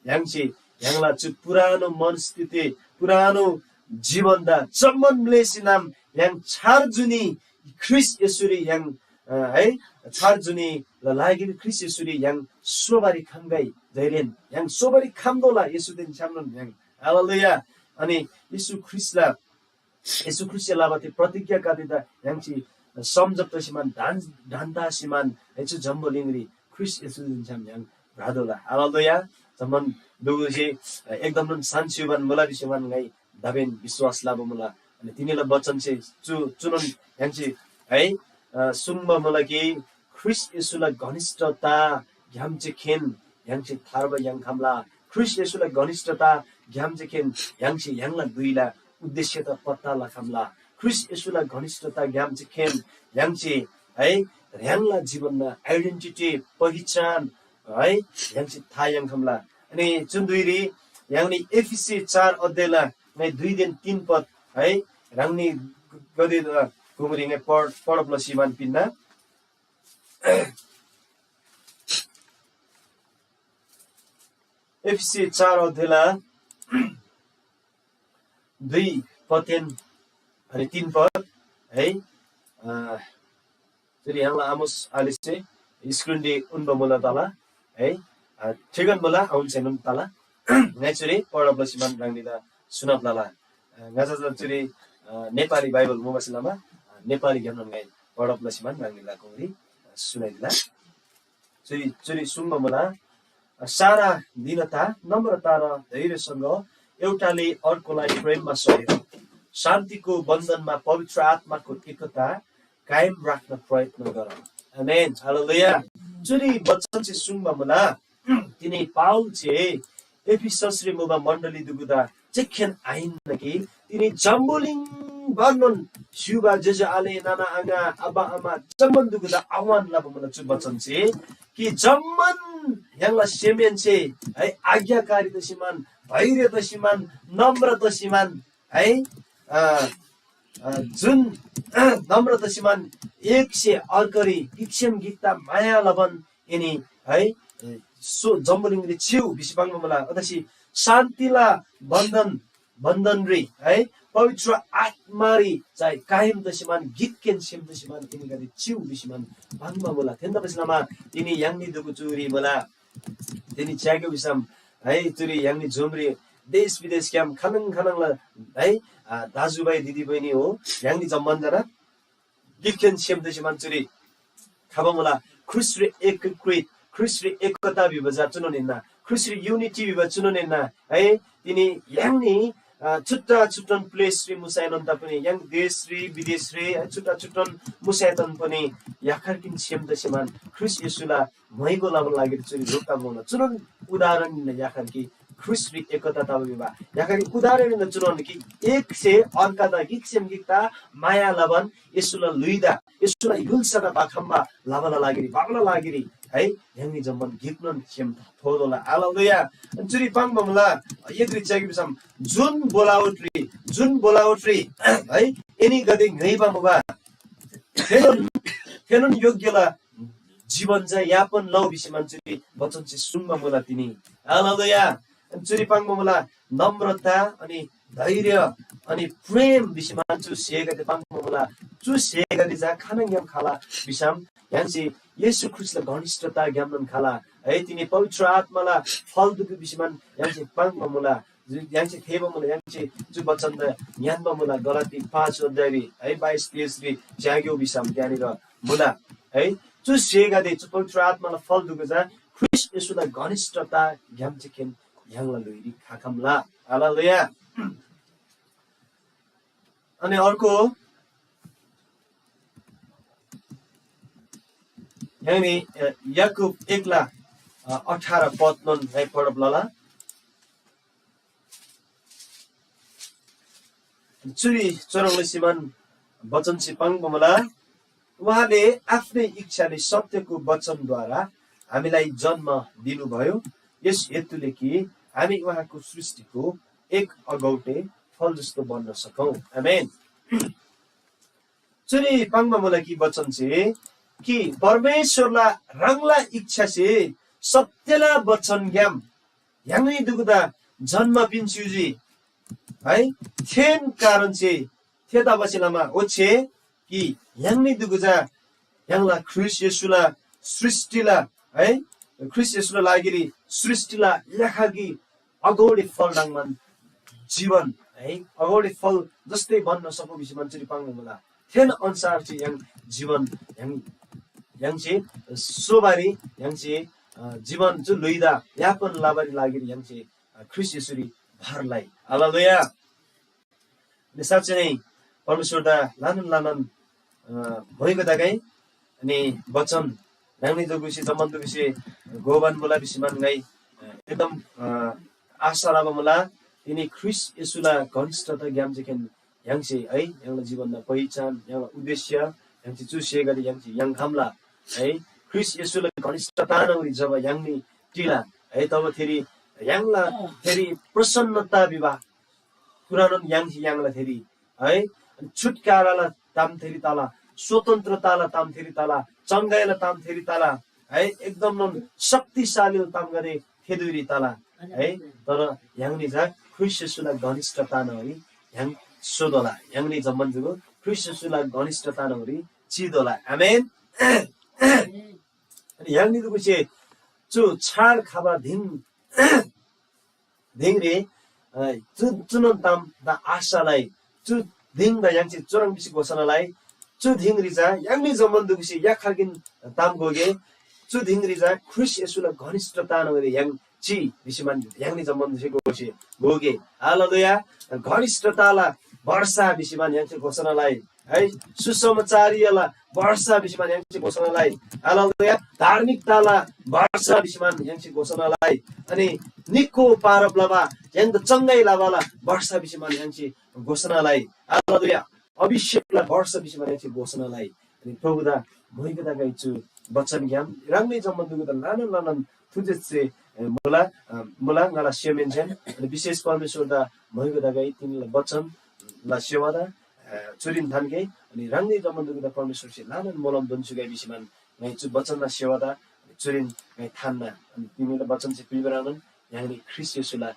य्‍हाङसे य्‍हाङला चु पुरानो मनस्थिति, पुरानो जीवनदा जम्‍मान म्‍लेसीनाम य्‍हाङ छार जुनी ख्रीष्‍ट येशूरी य्‍हाङ, अ, है, छार जुनी लागिरी ख्रीष्‍ट येशूरी य्‍हाङ सोबारी खम्‍गै, जैरेन य्‍हाङ सोबारी खम्‍तोःला येशूदेन छ्‌यामनोन य्‍हाङ। हालेलुया। अनि येशू ख्रीष्‍टला, येशू ख्रीष्‍टसे लबा ती प्रतिज्ञागदेदा य्‍हाङसे सम्झब तसीमान, ढान, ढान तसीमान, है, चु जम्‍बुलिङरी ख्रीष्‍ट येशूदेन छ्‌याम य्‍हाङ भ्रतोःला। हालेलुया। जम्‍मान दुगुसे एकदमनोन सान्‍सिबान मुला भिसीमान ङाइ दाबेन विश्‍वास लबा मुला। अनि तिनीला वचनसे चु, चुनोन य्‍हाङसे, है, अ, सुङ्बा मुला कि ख्रीष्‍ट येशूला घनिष्ठताग्‍याम चेखेन य्‍हाङसे थार्बा याङ्‌खम्‍ला। ख्रीष्‍ट येशूला घनिष्ठताग्‍याम चेखेन य्‍हाङसे य्‍हाङला धुइला उद्देश्यदा पत्ता लखम्‍ला। ख्रीष्‍ट येशूला घनिष्ठताग्‍याम चेखेन य्‍हाङसे, है, ह्राङला जीवनमा identity, पहिचान, है, य्‍हाङसे था याङ्‌खम्‍ला। अनि चुन धुइरी य्‍हाङनी एफिसी चार अध्यायला ङाइ दुईदेन तीन पद, है, ह्राङनी गदे गुङरी ङाइ पढ-, पढब लसी मान पिन्‍ना। एफिसी चार अध्यायला दुई पदेन अनि तीन पद है। अ, चुरी य्‍हाङला आमोस आलेसे screenरी उन्‍बा मुला तला है। अ, ठिकन मुला आउन्‍सेनोन तला। ङाइ चुरी पढब लसी मान ह्राङनीदा सुनब लला। अ, ङाचा चा चुरी, अ, नेपाली बाइबल मुबासे लमा, अ, नेपालीग्‍यामनोन ङाइ पढब लसी मान ह्राङनीला गुङरी, अ, सुनाइदिला। चुरी, चुरी सुङ्बा मुला, सारा दीनता, नम्रता र धैर्यसँग एउटाले अर्कोलाई प्रेममा सहेर शान्तिको बन्धनमा पवित्र आत्माको एकता कायम राख्न प्रयत्न गर। आमेन। हालेलुया। चुरी वचन चाहिँ सुङ्बा मुला, तिनी पावल चाहिँ एफिससरी मुबा मण्‍डली दुगुदा चेक्‍खेन आहिन्‍ना कि तिनी जम्‍बुलिङ भरनोन स्‍युबा ज्‍योज्‍यो आले नाना आङा आबा आमा जम्‍मान दुगुदा आह्वान लबा मुला चु वचन चाहिँ कि जम्‍मान य्‍हाङला सेमहेन्‍से है आज्ञाकारी तसीमान, धैर्य तसीमान, नम्र तसीमान है, अ, अ, जुन नम्र तसीमान एकसे अर्करी गिकसेम गिकता माया लबन एनी है सो जम्‍बुलिङरी चिउ भिसी पाङ्बा मुला। अतसी शान्तिला बन्धन बन्धनरी है पवित्र आत्मारी चाहिँ कायम तसीमान गिककेन सेम तसीमान एनीगदे चिउ भिसीमान पाङ्बा मुला। थेन्‍दा भिसलमा तिनी य्‍हाङनी दुगु चुरी मुला। तिनी च्‍यागे भिसम है चुरी य्‍हाङनी जुमरी देश विदेशग्‍याम खानङ खानङला है, आ, दाजुभाइ दिदीबहिनी हो य्‍हाङनी जम्‍मान जना गिकखेन सेम तसीमान चुरी खबा मुला। ख्रीष्‍टरी एकीकृत, ख्रीष्‍टरी एकता भिबा चा चुनोन हिन्‍ना। ख्रीष्‍टरी unity भिबा चुनोन हिन्‍ना। है, तिनी य्‍हाङनी, अ, छुट्टा छुट्टन place री मुसैनोन तापनि य्‍हाङ देश री, विदेश री, है, छुट्टा छुट्टन मुसैतन पनि याखरकिन सेम तसीमान ख्रीष्‍ट येशूला म्‍हाइगो लबाला लागिरी चुरी रोक्‍ता मुला। चुनोन उदाहरण हिन्‍ना याखर कि ख्रीष्‍टरी एकता तबा भिबा। याखर उदाहरण हिन्‍ना चुनोन कि एकसे अर्कादा गिकसेम गिकता माया लबान येशूला ल्‍हुइदा, येशूला य्‍हुल्‍सादा बाखम्‍बा लबाला लागिरी, बाबाला लागिरी है, य्‍हाङनी जम्‍मान गिकनोन सेम थोतोःला। हालेलुया। अनि चुरी पाङ्बा मुला, यदि च्‍यागे भिसम, जुन बोलावटरी, जुन बोलावटरी, है, एनीगदे ङ्‌योइबा मुबा, थेनोन, थेनोन योग्यला जीवन चाहिँ यापन लउ भिसी मान्छेले वचन चाहिँ सुङ्बा मुला तिनी। हालेलुया। अनि चुरी पाङ्बा मुला, नम्रता अनि धैर्य अनि प्रेम भिसी मान्छे स्‍हेगदे पाङ्बा मुला। चु स्‍हेगदे चा खानङग्‍याम खला भिसम, य्‍हाङसे येशू ख्रीष्‍टला घनिष्ठताग्‍यामनोन खला। है, तिनी पवित्र आत्‍माला फल दुगु भिसी मान य्‍हाङसे पाङ्बा मुला। य्‍हाङसे थेःबा मुला, य्‍हाङसे चु वचनदा ङ्‌यान्‍बा मुला, गलाती पाँच अध्यायरी, है, बाइस तेइसरी च्‍याग्‍यो भिसम त्यहाँनिर मुला। है, चु स्‍हेगदे, चु पवित्र आत्‍माला फल दुगु चा ख्रीष्‍ट येशूला घनिष्ठताग्‍याम चाहिँ खेन य्‍हाङला ल्‍हुइरी खखम्‍ला। हालेलुया। अनि अर्को, यहाँनिर, अ, याकूब एकला, अ, अठार पदनोन ङाइ पढब लला। चुरी चुह्रङ् लसीमान वचनसे पाङ्बा मुला, उहाँले आफ्नै इच्छाले सत्यको वचनद्वारा हामीलाई जन्म दिनुभयो, यस हेतुले कि हामी उहाँको सृष्टिको एक अगौटे फल जस्तो बन्न सकौँ। आमेन। चुरी पाङ्बा मुला कि वचन चाहिँ कि परमेश्‍वरला ह्राङला इच्छासे सत्यला वचनग्‍याम य्‍हाङनी दुगुदा जन्म पिन्‍स्‍युजी है। थेन कारण चाहिँ थेतबासेलमा ओच्‍छे कि य्‍हाङनी दुगु चा य्‍हाङला ख्रीष्‍ट येशूला सृष्‍टिला है, ख्रीष्‍ट येशूला लागिरी सृष्‍टिला लेखा कि अगौडे फल ह्रङ्‌बान जीवन है, अगौडे फल जस्तै बन्न सकौँ भिसी मान्छेले पाङ्बा मुला। थेन अनुसार चाहिँ य्‍हाङ जीवन य्‍हाङ य्‍हाङ चाहिँ सोबारी य्‍हाङ चाहिँ, अ, जीवन चु ल्‍हुइदा यापन लबारी लागिरी य्‍हाङ चाहिँ, अ, ख्रीष्‍ट येशूरी भर लइ। हालेलुया। अनि साँच्चै नै परमेश्‍वरदा ल्‍हानान ल्‍हानान, अ, भोइगो तगै अनि वचन ह्राङनी दुगुसे जम्‍मान दुगुसे गोबान मुला भिसी मान ङाइ, अ, एकदम, अ, आशा लबा मुला। तिनी ख्रीष्‍ट येशूला घनिष्ठताग्‍याम चाहिँ खेन य्‍हाङसे है, य्‍हाङला जीवनला पहिचान, य्‍हाङला उद्देश्य, य्‍हाङसे चु स्‍हेगदे य्‍हाङसे याङ्‌खम्‍ला है। ख्रीष्‍ट येशूला घनिष्ठता न्‍हङरी जब य्‍हाङनी टिला है, तब थेरी य्‍हाङला थेरी प्रसन्नता विवाह कुरानोन य्‍हाङसे याङ्ला थेरी है। अनि छुटकाराला ताम थेरी तला, स्वतन्त्रताला ताम थेरी तला, चङ्गाईला ताम थेरी तला है, एकदमनोन शक्तिशाली तामगदे थे धुइरी तला है। तर य्‍हाङनी चा ख्रीष्‍ट येशूला घनिष्ठता न्‍हङरी य्‍हाङ सोतोःला। य्‍हाङनी जम्‍मान जुगु ख्रीष्‍ट येशूला घनिष्ठता न्‍हङरी चितोःला। आमेन। अनि य्‍हाङनी दुगुसे चु छार खबा धिन दिङरी, अ, चु, चुनोन ताम द आशालाई, चु दिङदा य्‍हाङसे चुह्रङ् भिसी घोषणा लइ, चु दिङरी चा य्‍हाङनी जम्‍मान दुगुसे याखालकिन ताम गोगे, चु दिङरी चा ख्रीष्‍ट येशूला घनिष्ठता न्‍हङरी य्‍हाङ चि भिसी मान य्‍हाङनी जम्‍मान दुगुसे गोसे गोगे। हालेलुया। घनिष्ठताला वर्षा भिसी मान य्‍हाङसे घोषणा लइ। है, सुसमाचारला वर्षा भिसी मान य्‍हाङसे घोषणा लइ। हालेलुया। धार्मिकताला वर्षा भिसी मान य्‍हाङसे घोषणा लइ। अनि निको पारब लबा, य्‍हाङदा चङ्गाई लबाला वर्षा भिसी मान य्‍हाङसे घोषणा लइ। हालेलुया। अभिषेकला वर्ष भिसी मान य्‍हाङसे घोषणा लइ। अनि प्रभुदा म्‍हुइगदा गाइ चु वचनग्‍याम ह्राङनी जम्‍मान दुगुदा ल्‍हानान ल्‍हानान थुजेसे, ए, मुला, अ, मुला ङाला सेमेन्‍जेन। अनि विशेष परमेश्‍वरदा म्‍हुइगदा गाइ तिनीला वचन ला सेवादा, अ, चुरीन थान्‍गे, अनि ह्राङनी जम्‍मान दुगुदा परमेश्‍वरसे ल्‍हानान मोलम दोन्‍सुगै भिसी मान ङाइ चु वचनला सेवादा चुरीन ङाइ थान्‍ना। अनि तिनीला वचनसे पिबरानोन य्‍हाङनी ख्रीष्‍ट येशूला